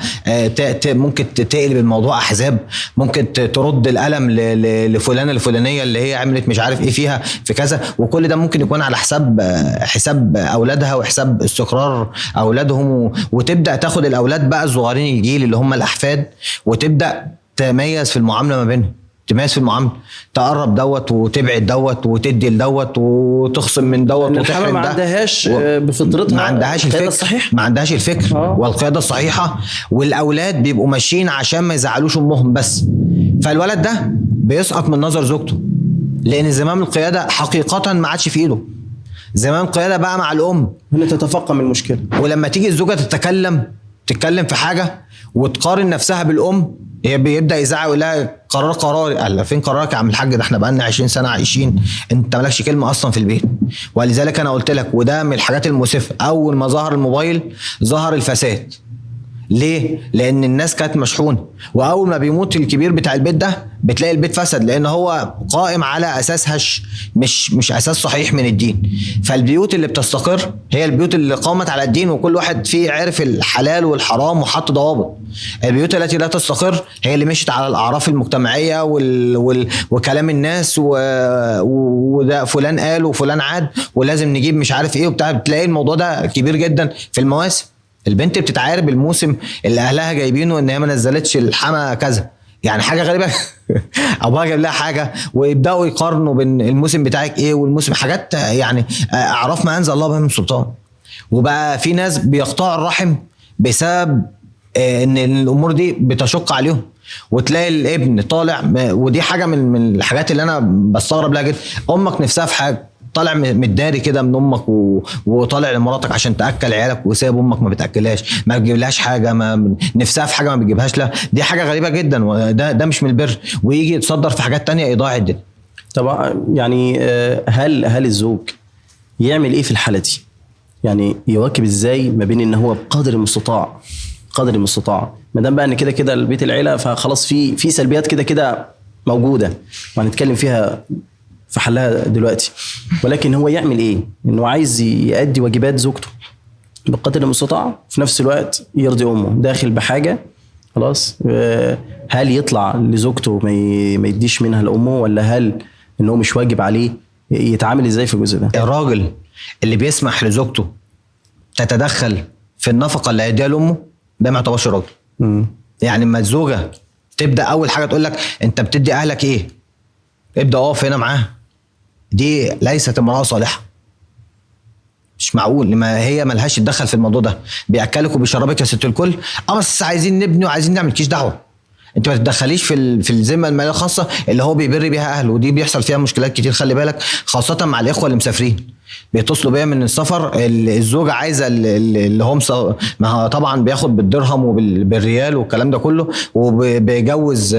ممكن تقلب الموضوع احزاب، ممكن ترد القلم لفلانه الفلانية اللي هي عملت مش عارف ايه فيها في كذا، وكل ده ممكن يكون على حساب اولادها وحساب استقرار اولادهم. وتبدا تاخد الاولاد بقى الصغيرين الجيل اللي هم الاحفاد، وتبدا تميز في المعاملة ما بينهم، تميز في المعاملة، تقرب دوت وتبعد دوت وتدي لدوت وتخصم من دوت وتحرم ده. ما عندهاش بفطرتها، ما عندهاش الفكر الصحيح، ما عندهاش الفكر والقيادة الصحيحة. والاولاد بيبقوا ماشيين عشان ما يزعلوش امهم بس، فالولد ده بيسقط من نظر زوجته، لان زمام القيادة حقيقة ما عادش في ايده. زمام قيادة بقى مع الام. هنا تتفاقم المشكلة. ولما تيجي الزوجة تتكلم في حاجة وتقارن نفسها بالام، هي بيبدا يزعق ويقول لها قرار قراري. قال فين قرارك يا عم الحاج؟ ده احنا بقالنا 20 سنة عايشين، انت مالكش كلمة اصلا في البيت. ولذلك انا قلت لك، وده من الحاجات المؤسفة، اول ما ظهر الموبايل ظهر الفساد. ليه؟ لان الناس كانت مشحونه، واول ما بيموت الكبير بتاع البيت ده بتلاقي البيت فسد، لان هو قائم على اساس هش، مش اساس صحيح من الدين. فالبيوت اللي بتستقر هي البيوت اللي قامت على الدين، وكل واحد فيه عرف الحلال والحرام وحط ضوابط. البيوت التي لا تستقر هي اللي مشت على الاعراف المجتمعية وكلام الناس وده فلان قال وفلان عاد ولازم نجيب مش عارف ايه وبتاع. بتلاقي الموضوع ده كبير جدا في المواسم. البنت بتتعارب الموسم اللي اهلها جايبينه ان هي ما نزلتش الحما كذا، يعني حاجة غريبة. ابوها جايب لها حاجة، ويبداوا يقارنوا بين الموسم بتاعك ايه والموسم، حاجات يعني اعراف ما انزل الله بها من سلطان. وبقى في ناس بيقطعوا الرحم بسبب ان الامور دي بتشق عليهم. وتلاقي الابن طالع، ودي حاجة من الحاجات اللي انا بستغرب لها جدا. امك نفسها في حاجة، طالع متداري كده من امك وطالع لمراتك عشان تاكل عيالك، وسايب امك ما بتاكلهاش، ما بتجيبلهاش حاجة، ما نفسها في حاجة ما بتجيبهاش لها. دي حاجة غريبة جدا، وده ده مش من البر. ويجي يتصدر في حاجات تانية يضيع الدنيا. طبعا يعني هل الزوج يعمل ايه في الحالة دي؟ يعني يواكب ازاي ما بين ان هو بقدر المستطاع، قدر المستطاع، ما دام بقى ان كده كده البيت العيلة، فخلاص في سلبيات كده كده موجودة وهنتكلم فيها في حلها دلوقتي، ولكن هو يعمل ايه؟ انه عايز يؤدي واجبات زوجته بقدر المستطاع، في نفس الوقت يرضي امه، داخل بحاجة خلاص. هل يطلع لزوجته ما يديش منها لامه، ولا هل انه مش واجب عليه؟ يتعامل ازاي في الجزء ده؟ الراجل اللي بيسمح لزوجته تتدخل في النفقة اللي هيديها لامه ده ما يعتبرش راجل. يعني اما الزوجة تبدا اول حاجة تقول لك انت بتدي اهلك ايه، ابدا اقف هنا معاها، دي ليست امرأة صالحة. مش معقول، ما هي ملهاش تدخل في الموضوع ده. بياكلك وبيشربك يا ست الكل، بس عايزين نبني وعايزين نعمل، كيش دعوة. انت ما تتدخليش في الذمة المالية الخاصة اللي هو بيبر بيها اهله، ودي بيحصل فيها مشكلات كتير، خلي بالك، خاصة مع الاخوة اللي مسافرين. بيتصلوا بيا من السفر، الزوجة عايزه اللي هم ما طبعا بياخد بالدرهم وبالريال والكلام ده كله، وبيجوز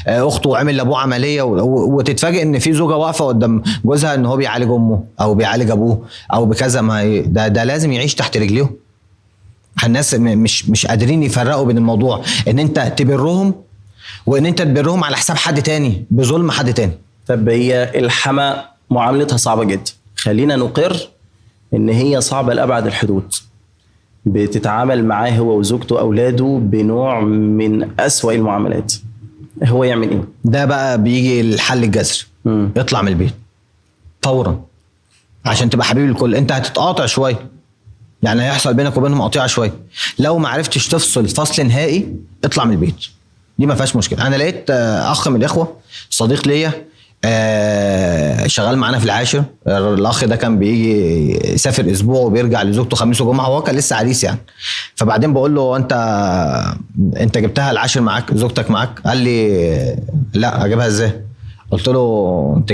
اخته وعمل لابوه عملية، وتتفاجئ ان في زوجه واقفة قدام جوزها ان هو بيعالج امه او بيعالج ابوه او بكذا. ما ده لازم يعيش تحت رجليه. الناس مش قادرين يفرقوا بين الموضوع ان انت تبرهم وان انت تبرهم على حساب حد تاني بظلم حد تاني. طب هي الحما معاملتها صعبة جدا، خلينا نقر ان هي صعبة لأبعد الحدود. بتتعامل معاه هو وزوجته اولاده بنوع من أسوأ المعاملات. هو يعمل ايه؟ ده بقى بيجي الحل الجذري. يطلع من البيت فورا عشان تبقى حبيب الكل. انت هتتقاطع شوية، يعني هيحصل بينك وبينهم قطيعة شوية. لو ما عرفتش تفصل فصل نهائي اطلع من البيت، دي ما فيهاش مشكلة. انا لقيت اخ من الاخوة صديق ليا شغال معانا في العاشر. الاخ ده كان بيجي يسافر اسبوع وبيرجع لزوجته خميس وجمعه، وهو كان لسه عريس يعني. فبعدين بقول له انت جبتها العاشر معاك، زوجتك معاك؟ قال لي لا. اجيبها ازاي؟ قلت له انت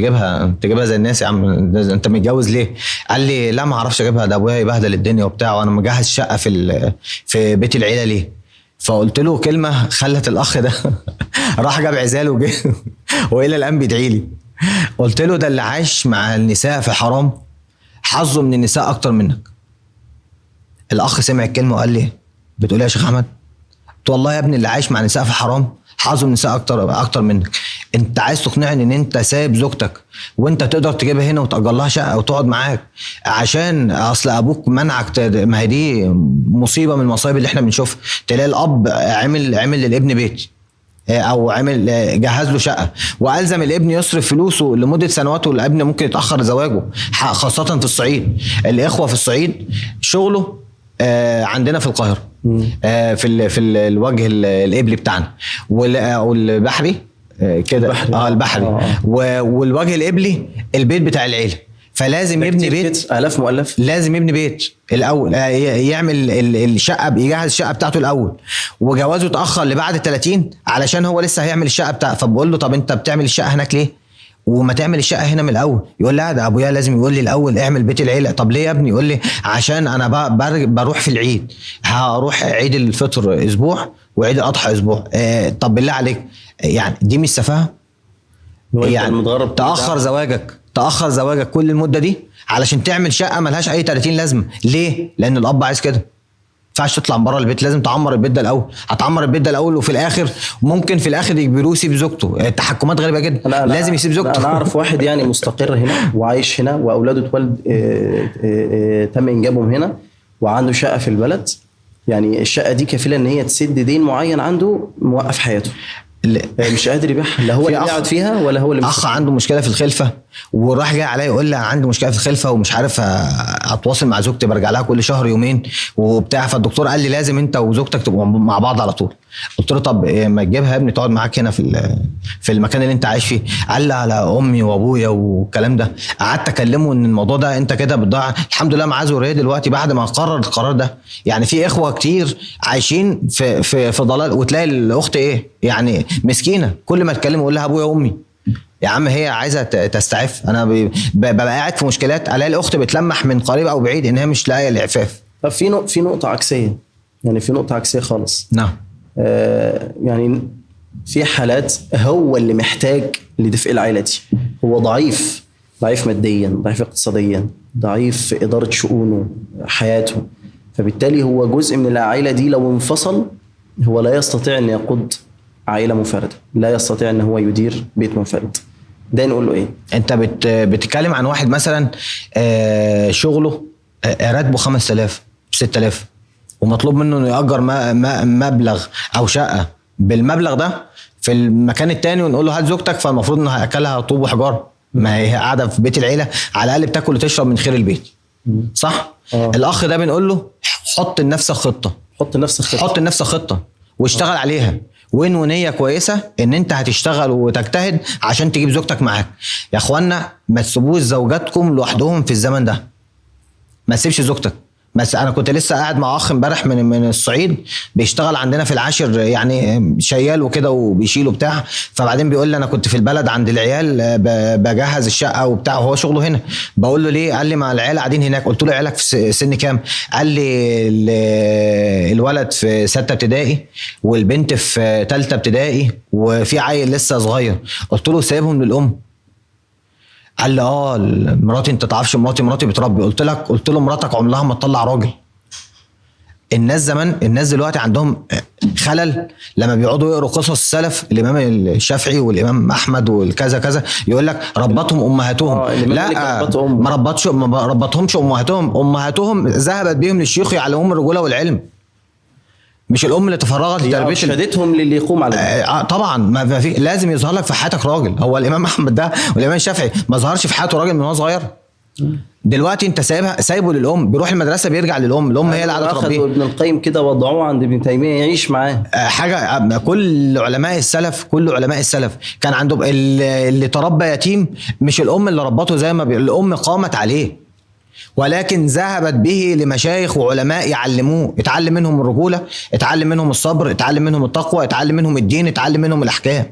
جيبها زي الناس يا عم، انت متجوز ليه؟ قال لي لا ما اعرفش اجيبها، ده ابويا يبهدل الدنيا وبتاع، وانا مجهز شقه في بيت العيلة ليه؟ فقلت له كلمة خلت الاخ ده راح جاب عزال وجه والى الان بيدعي لي. قلت له ده اللي عاش مع النساء في حرام حظه من النساء اكتر منك. الاخ سمع الكلمة وقال لي بتقول يا شيخ احمد؟ قلت والله يا ابني اللي عايش مع النساء في حرام حظه من النساء اكتر منك. انت عايز تقنعني ان انت سايب زوجتك وانت تقدر تجيبها هنا وتأجر لها شقه وتقعد معاك عشان اصل ابوك منعك؟ ما هي دي مصيبة من المصايب اللي احنا بنشوفها. تلاقي الاب عمل للابن بيت او عمل جهز له شقه والزم الابن يصرف فلوسه لمدة سنوات، والابن ممكن يتاخر زواجه، خاصة في الصعيد. الاخوة في الصعيد شغله عندنا في القاهرة في الوجه القبلي بتاعنا والبحري كده، البحري والوجه القبلي البيت بتاع العيلة. فلازم يبني بيت، آلاف مؤلف، لازم يبني بيت الاول، يعمل الشقة، يجهز الشقة بتاعته الاول، وجوازه اتاخر لبعد 30 علشان هو لسه هيعمل الشقة بتاعته. فبقول له طب انت بتعمل الشقة هناك ليه؟ وما تعمل الشقة هنا من الاول؟ يقول لا ده ابويا لازم يقول لي الاول اعمل بيت العيلة. طب ليه يا ابني؟ يقول لي عشان انا بروح في العيد، هروح عيد الفطر اسبوع وعيد الاضحى اسبوع. طب بالله عليك يعني دي مش سفاهة؟ يعني تاخر زواجك كل المدة دي علشان تعمل شقه ملهاش اي 30 لازمه. ليه؟ لان الاب عايز كده. ما ينفعش تطلع من بره البيت، لازم تعمر البيت ده الاول. هتعمر البيت ده الاول وفي الاخر ممكن في الاخر يجبروه يسيب زوجته. التحكمات غريبة جدا. لا لازم يسيب زوجته. انا اعرف واحد يعني مستقر هنا وعايش هنا واولاده اتولد تم انجابهم هنا وعنده شقه في البلد. يعني الشقة دي كفيله ان هي تسد دين معين عنده موقف حياته، مش قادر يبيعها، لا هو اللي قاعد فيها ولا هو اللي اخ عنده مشكلة في الخلفة وراح جاي عليا يقول لي عندي مشكلة في الخلفة ومش عارف اتواصل مع زوجتي، برجع لها كل شهر يومين وبتاع. فالدكتور قال لي لازم انت وزوجتك تبقوا مع بعض على طول. قلت له طب ما تجيبها يا ابني تقعد معاك هنا في المكان اللي انت عايش فيه. قال لي على امي وابويا والكلام ده. قعدت اكلمه ان الموضوع ده انت كده بتضيع. الحمد لله معاه ذرية دلوقتي بعد ما قرر القرار ده. يعني في اخوه كتير عايشين في في في ضلال، وتلاقي الاخت ايه يعني مسكينه، كل ما اتكلم اقول لها ابويا وامي. يا عم هي عايزه تستعف. انا ببقى قاعد في مشكلات الاقي الاخت بتلمح من قريب او بعيد ان هي مش لاقيه العفاف. طب في نقطة عكسية، يعني في نقطة عكسية خالص. نعم. يعني في حالات هو اللي محتاج لدفء العائلة دي، هو ضعيف ماديا، ضعيف اقتصاديا، ضعيف في ادارة شؤونه حياته، فبالتالي هو جزء من العائلة دي. لو انفصل هو لا يستطيع ان يقود عائلة منفردة، لا يستطيع ان هو يدير بيت منفرد. ده نقول له ايه؟ انت بتتكلم عن واحد مثلا شغله راتبه 5000 6000 ومطلوب منه انه يأجر مبلغ او شقه بالمبلغ ده في المكان التاني، ونقول له هات زوجتك، فالمفروض انه هياكلها طوب وحجار. ما هي قاعدة في بيت العيلة على الاقل بتاكل وتشرب من خير البيت، صح؟ الاخ ده بنقول له حط لنفسك خطه، حط لنفسك خطه واشتغل عليها، وين ونية كويسة ان انت هتشتغل وتجتهد عشان تجيب زوجتك معاك. يا اخوانا ما تسيبوش زوجاتكم لوحدهم في الزمن ده، ما تسيبش زوجتك. بس انا كنت لسه قاعد مع اخ امبارح من الصعيد بيشتغل عندنا في العاشر، يعني شيال وكده وبيشيل وبتاع. فبعدين بيقول لي انا كنت في البلد عند العيال بجهز الشقة وبتاع، وهو شغله هنا. بقول له ليه؟ قال لي مع العيال قاعدين هناك. قلت له عيالك في سن كام؟ قال لي الولد في 6 ابتدائي والبنت في 3 ابتدائي وفي عيل لسه صغير. قلت له سايبهم للام؟ قال لي مراتي، انت تعرفش مراتي بتربي. قلت له مراتك عمرها ما تطلع راجل. الناس زمان، الناس دلوقتي عندهم خلل لما بيقعدوا يقروا قصص السلف، الامام الشافعي والامام احمد والكذا كذا، يقول لك ربطهم امهاتهم. لا، ما ربطهمش امهاتهم، امهاتهم ذهبت بيهم للشيوخ يعلموهم الرجولة والعلم، مش الام اللي تفرغت لتربية، شهادتهم للي يقوم على طبعا. ما في، لازم يظهر لك في حياتك راجل. هو الامام احمد ده والامام الشافعي ما ظهرش في حياته راجل من وهو صغير. دلوقتي انت سايبه للام، بيروح المدرسة بيرجع للام، الام هي اللي قاعدة تربيه. ابن القيم كده وضعوه عند ابن تيمية يعيش معاه. حاجة كل علماء السلف، كل علماء السلف كان عندهم اللي تربى يتيم مش الام اللي ربته، زي ما الام قامت عليه، ولكن ذهبت به لمشايخ وعلماء يعلموه، اتعلم منهم الرجولة، اتعلم منهم الصبر، اتعلم منهم التقوى، اتعلم منهم الدين، اتعلم منهم الأحكام.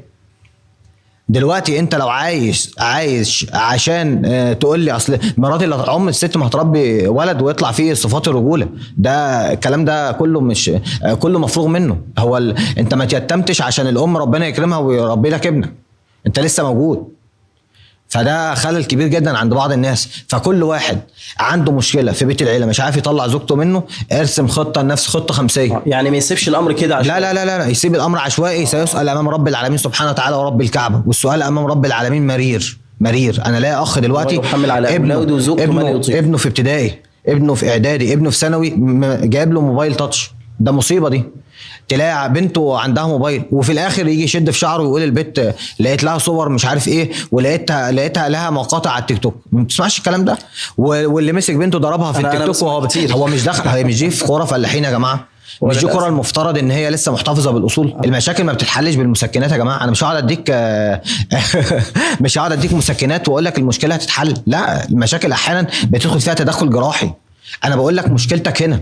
دلوقتي انت لو عايش عشان تقول لي اصل مراتي اللي عم الست ما هتربي ولد ويطلع فيه صفات الرجولة، ده الكلام ده كله مش كله مفروغ منه. هو انت ما تيتمتش عشان الام ربنا يكرمها ويربي لك ابنك، انت لسه موجود. فده خلل كبير جدا عند بعض الناس. فكل واحد عنده مشكلة في بيت العيلة مش عارف يطلع زوجته منه، ارسم خطه لنفسه، خطه خمسيه. يعني ما يسيبش الامر كده عشوائي. لا لا لا لا، يسيب الامر عشوائي سيسال امام رب العالمين سبحانه وتعالى ورب الكعبة، والسؤال امام رب العالمين مرير مرير. انا لا اخ دلوقتي على ابنه في ابتدائي، ابنه في اعدادي، ابنه في ثانوي، جايب له موبايل touch، ده مصيبة دي. تلاقي بنته عندها موبايل وفي الاخر يجي يشد في شعره ويقول البت لقيت لها صور مش عارف ايه، ولقيتها لها مقاطع على التيك توك. ما بتسمعش الكلام ده. واللي مسك بنته ضربها في التيك توك، وهو هو مش دخل، هي مش دي في كورة فلاحين يا جماعة، مش دي كورة المفترض ان هي لسه محتفظة بالاصول. المشاكل ما بتتحلش بالمسكنات يا جماعة. انا مش هقعد اديك مش هقعد اديك مسكنات واقول لك المشكلة هتتحل. لا، المشاكل احيانا بتدخل فيها تدخل جراحي. انا بقول لك مشكلتك هنا،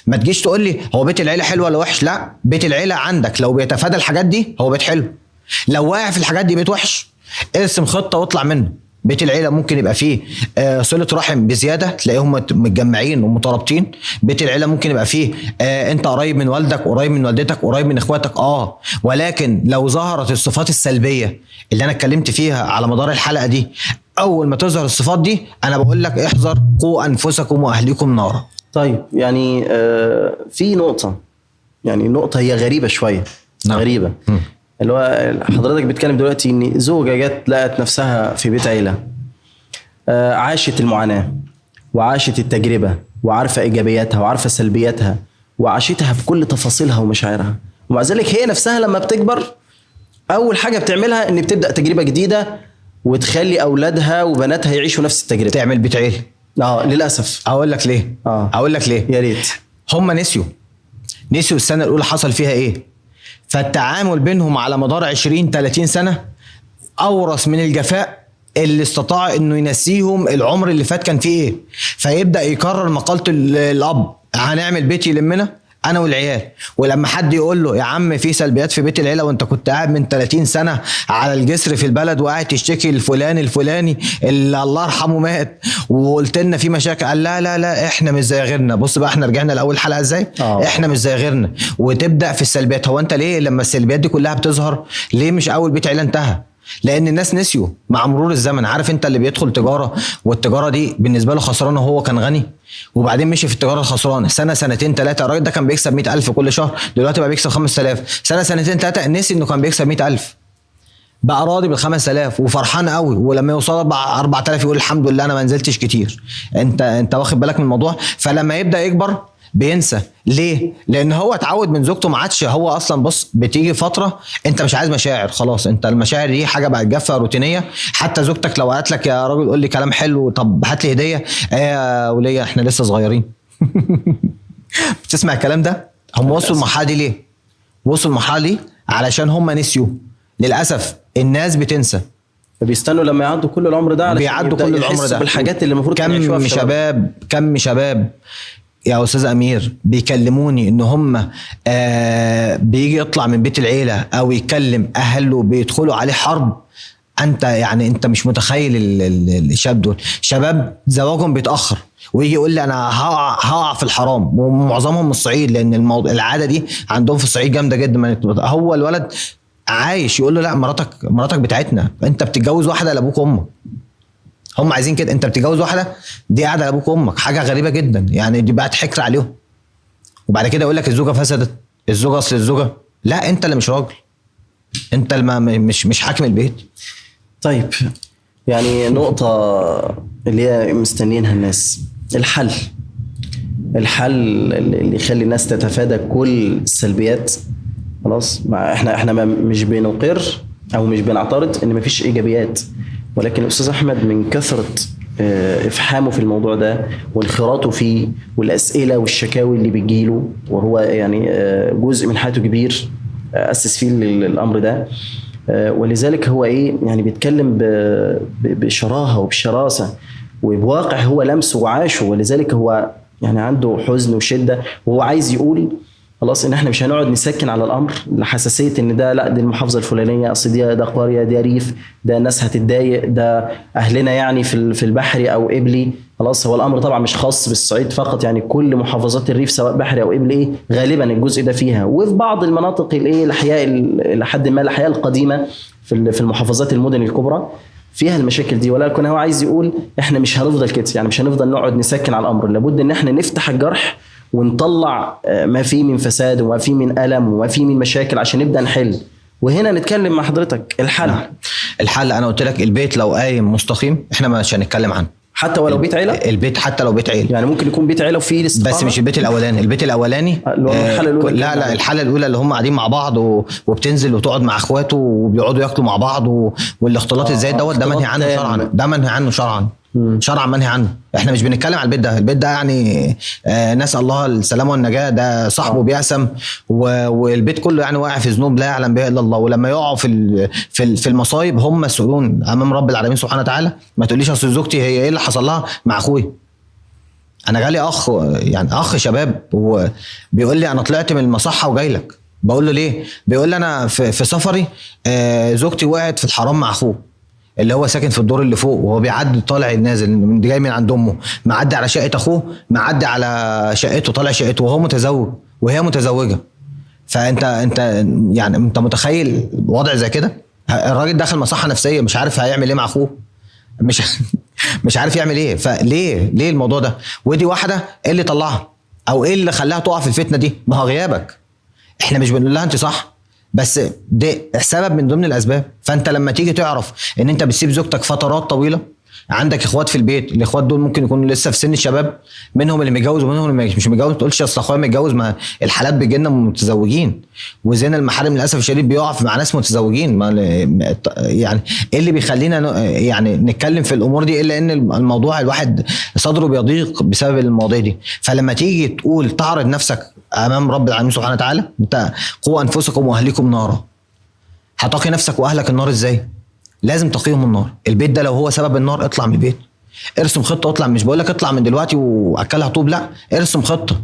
ما تجيش تقول لي هو بيت العيلة حلو ولا وحش. لا، بيت العيلة عندك لو بيتفادى الحاجات دي هو بيت حلو، لو واقع في الحاجات دي بيت وحش. ارسم خطه واطلع منه. بيت العيلة ممكن يبقى فيه صله رحم بزيادة، تلاقيهم متجمعين ومترابطين. بيت العيلة ممكن يبقى فيه انت قريب من والدك، قريب من والدتك، قريب من اخواتك، ولكن لو ظهرت الصفات السلبية اللي انا اتكلمت فيها على مدار الحلقة دي، اول ما تظهر الصفات دي انا بقول لك احذر، قوا انفسكم واهليكم نارا. طيب يعني في نقطة، يعني نقطة هي غريبة شوية. نعم. غريبة. اللي هو حضرتك بتتكلم دلوقتي ان زوجة جت لقت نفسها في بيت عيلة، عاشت المعاناة وعاشت التجربة وعارفة إيجابياتها وعارفة سلبياتها وعاشتها بكل تفاصيلها ومشاعرها، ومع ذلك هي نفسها لما بتكبر أول حاجة بتعملها إن بتبدأ تجربة جديدة وتخلي أولادها وبناتها يعيشوا نفس التجربة، تعمل بيت عيلة. للأسف. أقول لك ليه؟ أقول لك ليه؟ يا ريت. هم نسيوا السنة الأولى حصل فيها إيه، فالتعامل بينهم على مدار 20-30 سنة أورث من الجفاء اللي استطاع إنه ينسيهم العمر اللي فات كان فيه إيه. فيبدأ يكرر مقالة الأب، هنعمل بيت يلمنا أنا والعيال. ولما حد يقول له يا عم في سلبيات في بيت العيلة وأنت كنت قاعد من 30 سنة على الجسر في البلد وقاعد تشتكي الفلان الفلاني اللي الله يرحمه مات وقلت لنا في مشاكل، قال لا لا لا إحنا مش زي غيرنا. بص بقى إحنا رجعنا لأول حلقة إزاي؟ إحنا مش زي غيرنا. وتبدأ في السلبيات. هو أنت ليه لما السلبيات دي كلها بتظهر ليه مش أول بيت عيلة انتهى؟ لأن الناس نسيوا مع مرور الزمن. عارف أنت اللي بيدخل تجارة والتجارة دي بالنسبة له خسرانة وهو كان غني، وبعدين مشي في التجارة الخسرانة سنة سنتين ثلاثة، الراجل ده كان بيكسب 100,000 كل شهر، دلوقتي بقى بيكسب 5,000. سنة سنتين ثلاثة نسي إنه كان بيكسب 100,000، بقى راضي بال5,000 وفرحان قوي، ولما يوصل 4,000 يقول الحمد لله أنا ما نزلتش كتير. أنت واخد بالك من الموضوع؟ فلما يبدأ يكبر بينسى. ليه؟ لان هو اتعود من زوجته، ما عادش هو اصلا. بص، بتيجي فترة انت مش عايز مشاعر خلاص، انت المشاعر دي حاجة بقت جافة روتينيه. حتى زوجتك لو قالت لك يا راجل قول لي كلام حلو، طب هات لي هديه، يا وليه احنا لسه صغيرين. بتسمع الكلام ده؟ هم وصلوا المرحلة دي ليه؟ وصلوا المرحلة دي علشان هم نسيوا. للاسف الناس بتنسى، فبيستنوا لما يعدوا كل العمر ده، علشان بيعدوا كل العمر ده بالحاجات اللي المفروض كم شباب، كم شباب يا أستاذ أمير بيكلموني إن هم بيجي يطلع من بيت العيلة أو يكلم أهله بيدخلوا عليه حرب. أنت يعني أنت مش متخيل الشاب دول شباب زواجهم بيتأخر ويجي يقول لي أنا هقع في الحرام، ومعظمهم من الصعيد لأن العادة دي عندهم في الصعيد جامدة جدا. هو الولد عايش يقول له لا مراتك بتاعتنا، أنت بتتجوز واحدة لأبوك وأمك، هم عايزين كده، انت بتتجوز واحدة دي قاعدة لابوك وامك، حاجة غريبة جدا يعني، دي بقت حكر عليهم. وبعد كده يقول لك الزوجة فسدت، الزوجة اصل الزوجة، لا انت اللي مش راجل، انت اللي مش حاكم البيت. طيب يعني نقطة اللي هي مستنيينها الناس، الحل اللي يخلي الناس تتفادى كل السلبيات. خلاص احنا مش بنقر او مش بنعترض ان مفيش ايجابيات، ولكن الأستاذ أحمد من كثرة إفحامه في الموضوع ده وانخراطه فيه والأسئلة والشكاوي اللي بتجيله، وهو يعني جزء من حياته كبير أسس فيه الأمر ده، ولذلك هو إيه يعني بيتكلم بشراهة وبشراسة وبواقع هو لمسه وعاشه، ولذلك هو يعني عنده حزن وشدة، وهو عايز يقول خلاص ان احنا مش هنقعد نسكن على الامر لحساسيه ان ده لا دي المحافظة الفلانية، اصل دي ده قرية، دي ريف، ده الناس هتتضايق، ده اهلنا يعني في البحري او قبلي. خلاص هو الامر طبعا مش خاص بالصعيد فقط، يعني كل محافظات الريف سواء بحري او قبلي ايه غالبا الجزء ده فيها، وفي بعض المناطق الايه الاحياء لحد ما الاحياء القديمة في المحافظات المدن الكبرى فيها المشاكل دي. ولكن هو عايز يقول احنا مش هنفضل كده، يعني مش هنفضل نقعد نسكن على الامر، لابد ان احنا نفتح الجرح ونطلع ما فيه من فساد وما فيه من ألم وما فيه من مشاكل عشان نبدأ نحل. وهنا نتكلم مع حضرتك الحل. الحل أنا قلت لك البيت لو قايم مستقيم إحنا مش هنتكلم عنه، حتى ولو بيت عيلة. البيت حتى لو بيت عيلة، يعني ممكن يكون بيت عيلة وفيه الاستقامة، بس مش البيت الأولاني. البيت الأولاني لا لا الحالة الأولى اللي هم قاعدين مع بعض وبتنزل وتقعد مع أخواته وبيقعدوا ياكلوا مع بعض والاختلاط الزايد دوت، ده منهي عنه شرعا، ده منهي عنه شرعا، شرعا منهي عنه. احنا مش بنتكلم على البيت ده، البيت ده يعني نسأل الله السلامة والنجاة، ده صاحبه بيأسم والبيت كله يعني واقع في ذنوب لا يعلم بها إلا الله، ولما يقعوا في المصايب هم مسؤولون أمام رب العالمين سبحانه وتعالى. ما تقوليش أصل زوجتي هي إيه اللي حصل لها مع أخوي. أنا جالي أخ يعني أخ شباب وبيقول لي أنا طلعت من المصحة وجاي لك. بقول له ليه؟ بيقول لي أنا في سفري زوجتي وقعت في الحرام مع أخوه. اللي هو ساكن في الدور اللي فوق، وهو بيعدي طالع نازل جاي من عند امه، معدي على شقه اخوه، معدي على شقته، طالع شقته، وهو متزوج وهي متزوجة. فانت يعني انت متخيل وضع زي كده؟ الراجل دخل مصحه نفسية، مش عارف هيعمل ايه مع اخوه، مش عارف يعمل ايه. فليه ليه الموضوع ده؟ ودي واحدة ايه اللي طلعها او ايه اللي خلاها تقع في الفتنة دي؟ ما هو غيابك. احنا مش بنقول لها انت صح، بس ده سبب من ضمن الاسباب. فانت لما تيجي تعرف ان انت بتسيب زوجتك فترات طويلة، عندك اخوات في البيت، الاخوات دول ممكن يكونوا لسه في سن الشباب، منهم اللي متجوز ومنهم اللي مش متجوز. ما تقولش اصل اخويا متجوز، ما الحالات بتجي لنا متزوجين، وزنا المحارم للاسف الشديد بيقع مع ناس متزوجين. ما يعني ايه اللي بيخلينا يعني نتكلم في الامور دي الا ان الموضوع الواحد صدره بيضيق بسبب المواضيع دي. فلما تيجي تقول تعرض نفسك امام رب العالمين سبحانه وتعالى، انت قوا انفسكم واهليكم نارا، هتقي نفسك واهلك النار ازاي؟ لازم تقيهم النار. البيت ده لو هو سبب النار اطلع من البيت، ارسم خطه واطلع. مش بقول لك اطلع من دلوقتي واكلها طوب، لا، ارسم خطه،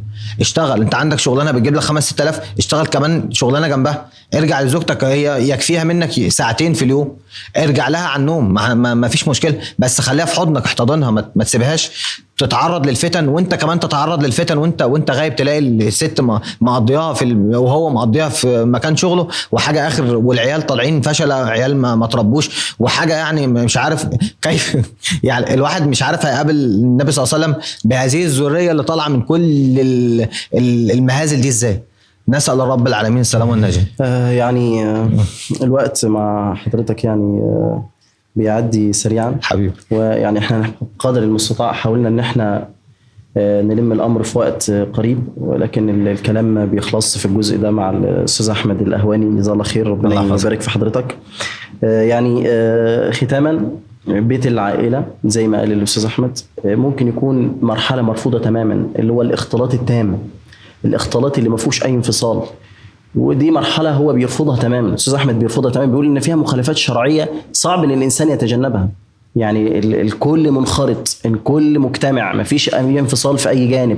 اشتغل. انت عندك شغلانة بتجيب لك 5-6 آلاف، اشتغل كمان شغلانة جنبها. ارجع لزوجتك، هي يكفيها منك ساعتين في اليوم، ارجع لها على النوم، ما فيش مشكلة، بس خليها في حضنك، احتضنها، ما تسيبهاش تتعرض للفتن، وانت كمان تتعرض للفتن وانت غايب. تلاقي الست مقضيها وهو مقضيها في مكان شغله وحاجه اخر، والعيال طالعين فشله، عيال ما تربوش وحاجه، يعني مش عارف كيف يعني الواحد مش عارف هيقابل النبي صلى الله عليه وسلم بهذه الذرية اللي طالعه من كل المهازل دي ازاي. نسال رب العالمين السلامة والنجاة. يعني الوقت مع حضرتك يعني بيعدي سريعا حبيبي، ويعني احنا قدر المستطاع حاولنا ان احنا نلم الامر في وقت قريب، ولكن الكلام ما بيخلصش في الجزء ده مع الاستاذ احمد الاهواني، جزاه الله خير، ربنا يبارك في حضرتك. يعني ختاما، بيت العائلة زي ما قال الاستاذ احمد ممكن يكون مرحلة مرفوضة تماما، اللي هو الاختلاط التام، الاختلاط اللي ما فيهوش اي انفصال، ودي مرحلة هو بيرفضها تماما. الاستاذ احمد بيرفضها تماما، بيقول ان فيها مخالفات شرعية صعب ان الانسان يتجنبها. يعني الكل منخرط، الكل مجتمع، ما فيش اي انفصال في اي جانب.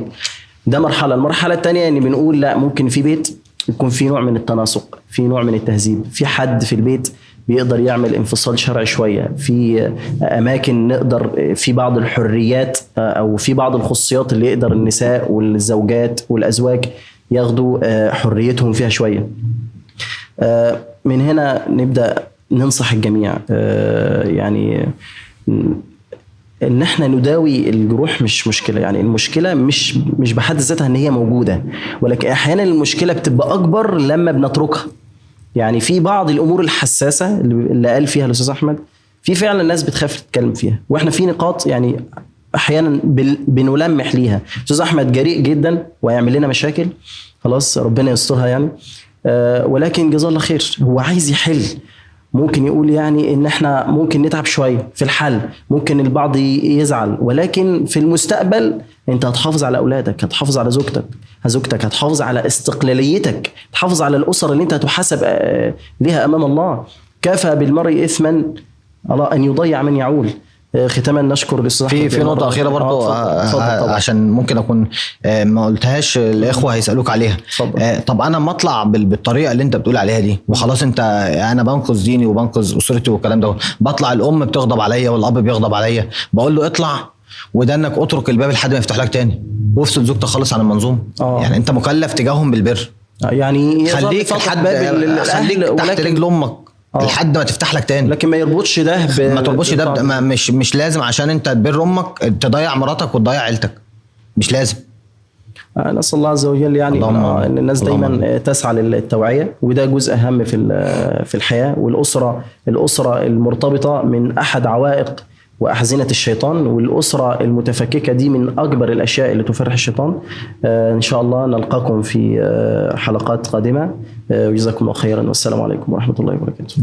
ده مرحلة. المرحلة الثانية ان بنقول لا، ممكن في بيت يكون في نوع من التناسق، في نوع من التهذيب، في حد في البيت بيقدر يعمل انفصال شرعي شوية، في اماكن نقدر في بعض الحريات او في بعض الخصوصيات اللي يقدر النساء والزوجات والازواج ياخدوا حريتهم فيها شوية. من هنا نبدا ننصح الجميع، يعني ان احنا نداوي الجروح مش مشكلة. يعني المشكلة مش بحد ذاتها ان هي موجودة، ولكن احيانا المشكلة بتبقى اكبر لما بنتركها. يعني في بعض الامور الحساسة اللي قال فيها الاستاذ احمد، في فعلا الناس بتخاف تتكلم فيها، واحنا في نقاط يعني احيانا بنلمح ليها. الاستاذ احمد جريء جدا ويعمل لنا مشاكل، خلاص ربنا يسترها يعني، ولكن جزاه الله خير، هو عايز يحل. ممكن يقول يعني ان احنا ممكن نتعب شوية في الحل، ممكن البعض يزعل، ولكن في المستقبل انت هتحافظ على اولادك، هتحافظ على زوجتك، هتحافظ على استقلاليتك، هتحافظ على الاسر اللي انت هتحاسب لها امام الله. كفى بالمرء اثما ان يضيع من يعول. ختاما نشكر الاستاذ في نقطة اخيرة برضو عشان ممكن اكون ما قلتهاش، الاخوة هيسالوك عليها. طب انا ما اطلع بالطريقة اللي انت بتقول عليها دي وخلاص، انت انا بنقذ ديني وبنقذ اسرتي والكلام ده، بطلع الام بتغضب عليا والاب بيغضب عليا، بقول له اطلع ودنك اترك الباب لحد ما يفتح لك تاني، وافصل زوجتك خالص عن المنظومة. يعني انت مكلف تجاههم بالبر، يعني خليك لحد خليك تحت رجل امك لحد ما تفتح لك تاني، لكن ما يربطش ده ما تربطش ده مش لازم عشان انت تبر امك تضيع مراتك وتضيع عيلتك، مش لازم. نسأل الله عز وجل يعني ان الناس دايما تسعى للتوعية، وده جزء اهم في الحياة. والاسرة، الاسرة المرتبطة من احد عوائق وأحزنة الشيطان، والأسرة المتفككة دي من أكبر الأشياء اللي تفرح الشيطان. إن شاء الله نلقاكم في حلقات قادمة، وجزاكم الله خيرا، والسلام عليكم ورحمة الله وبركاته.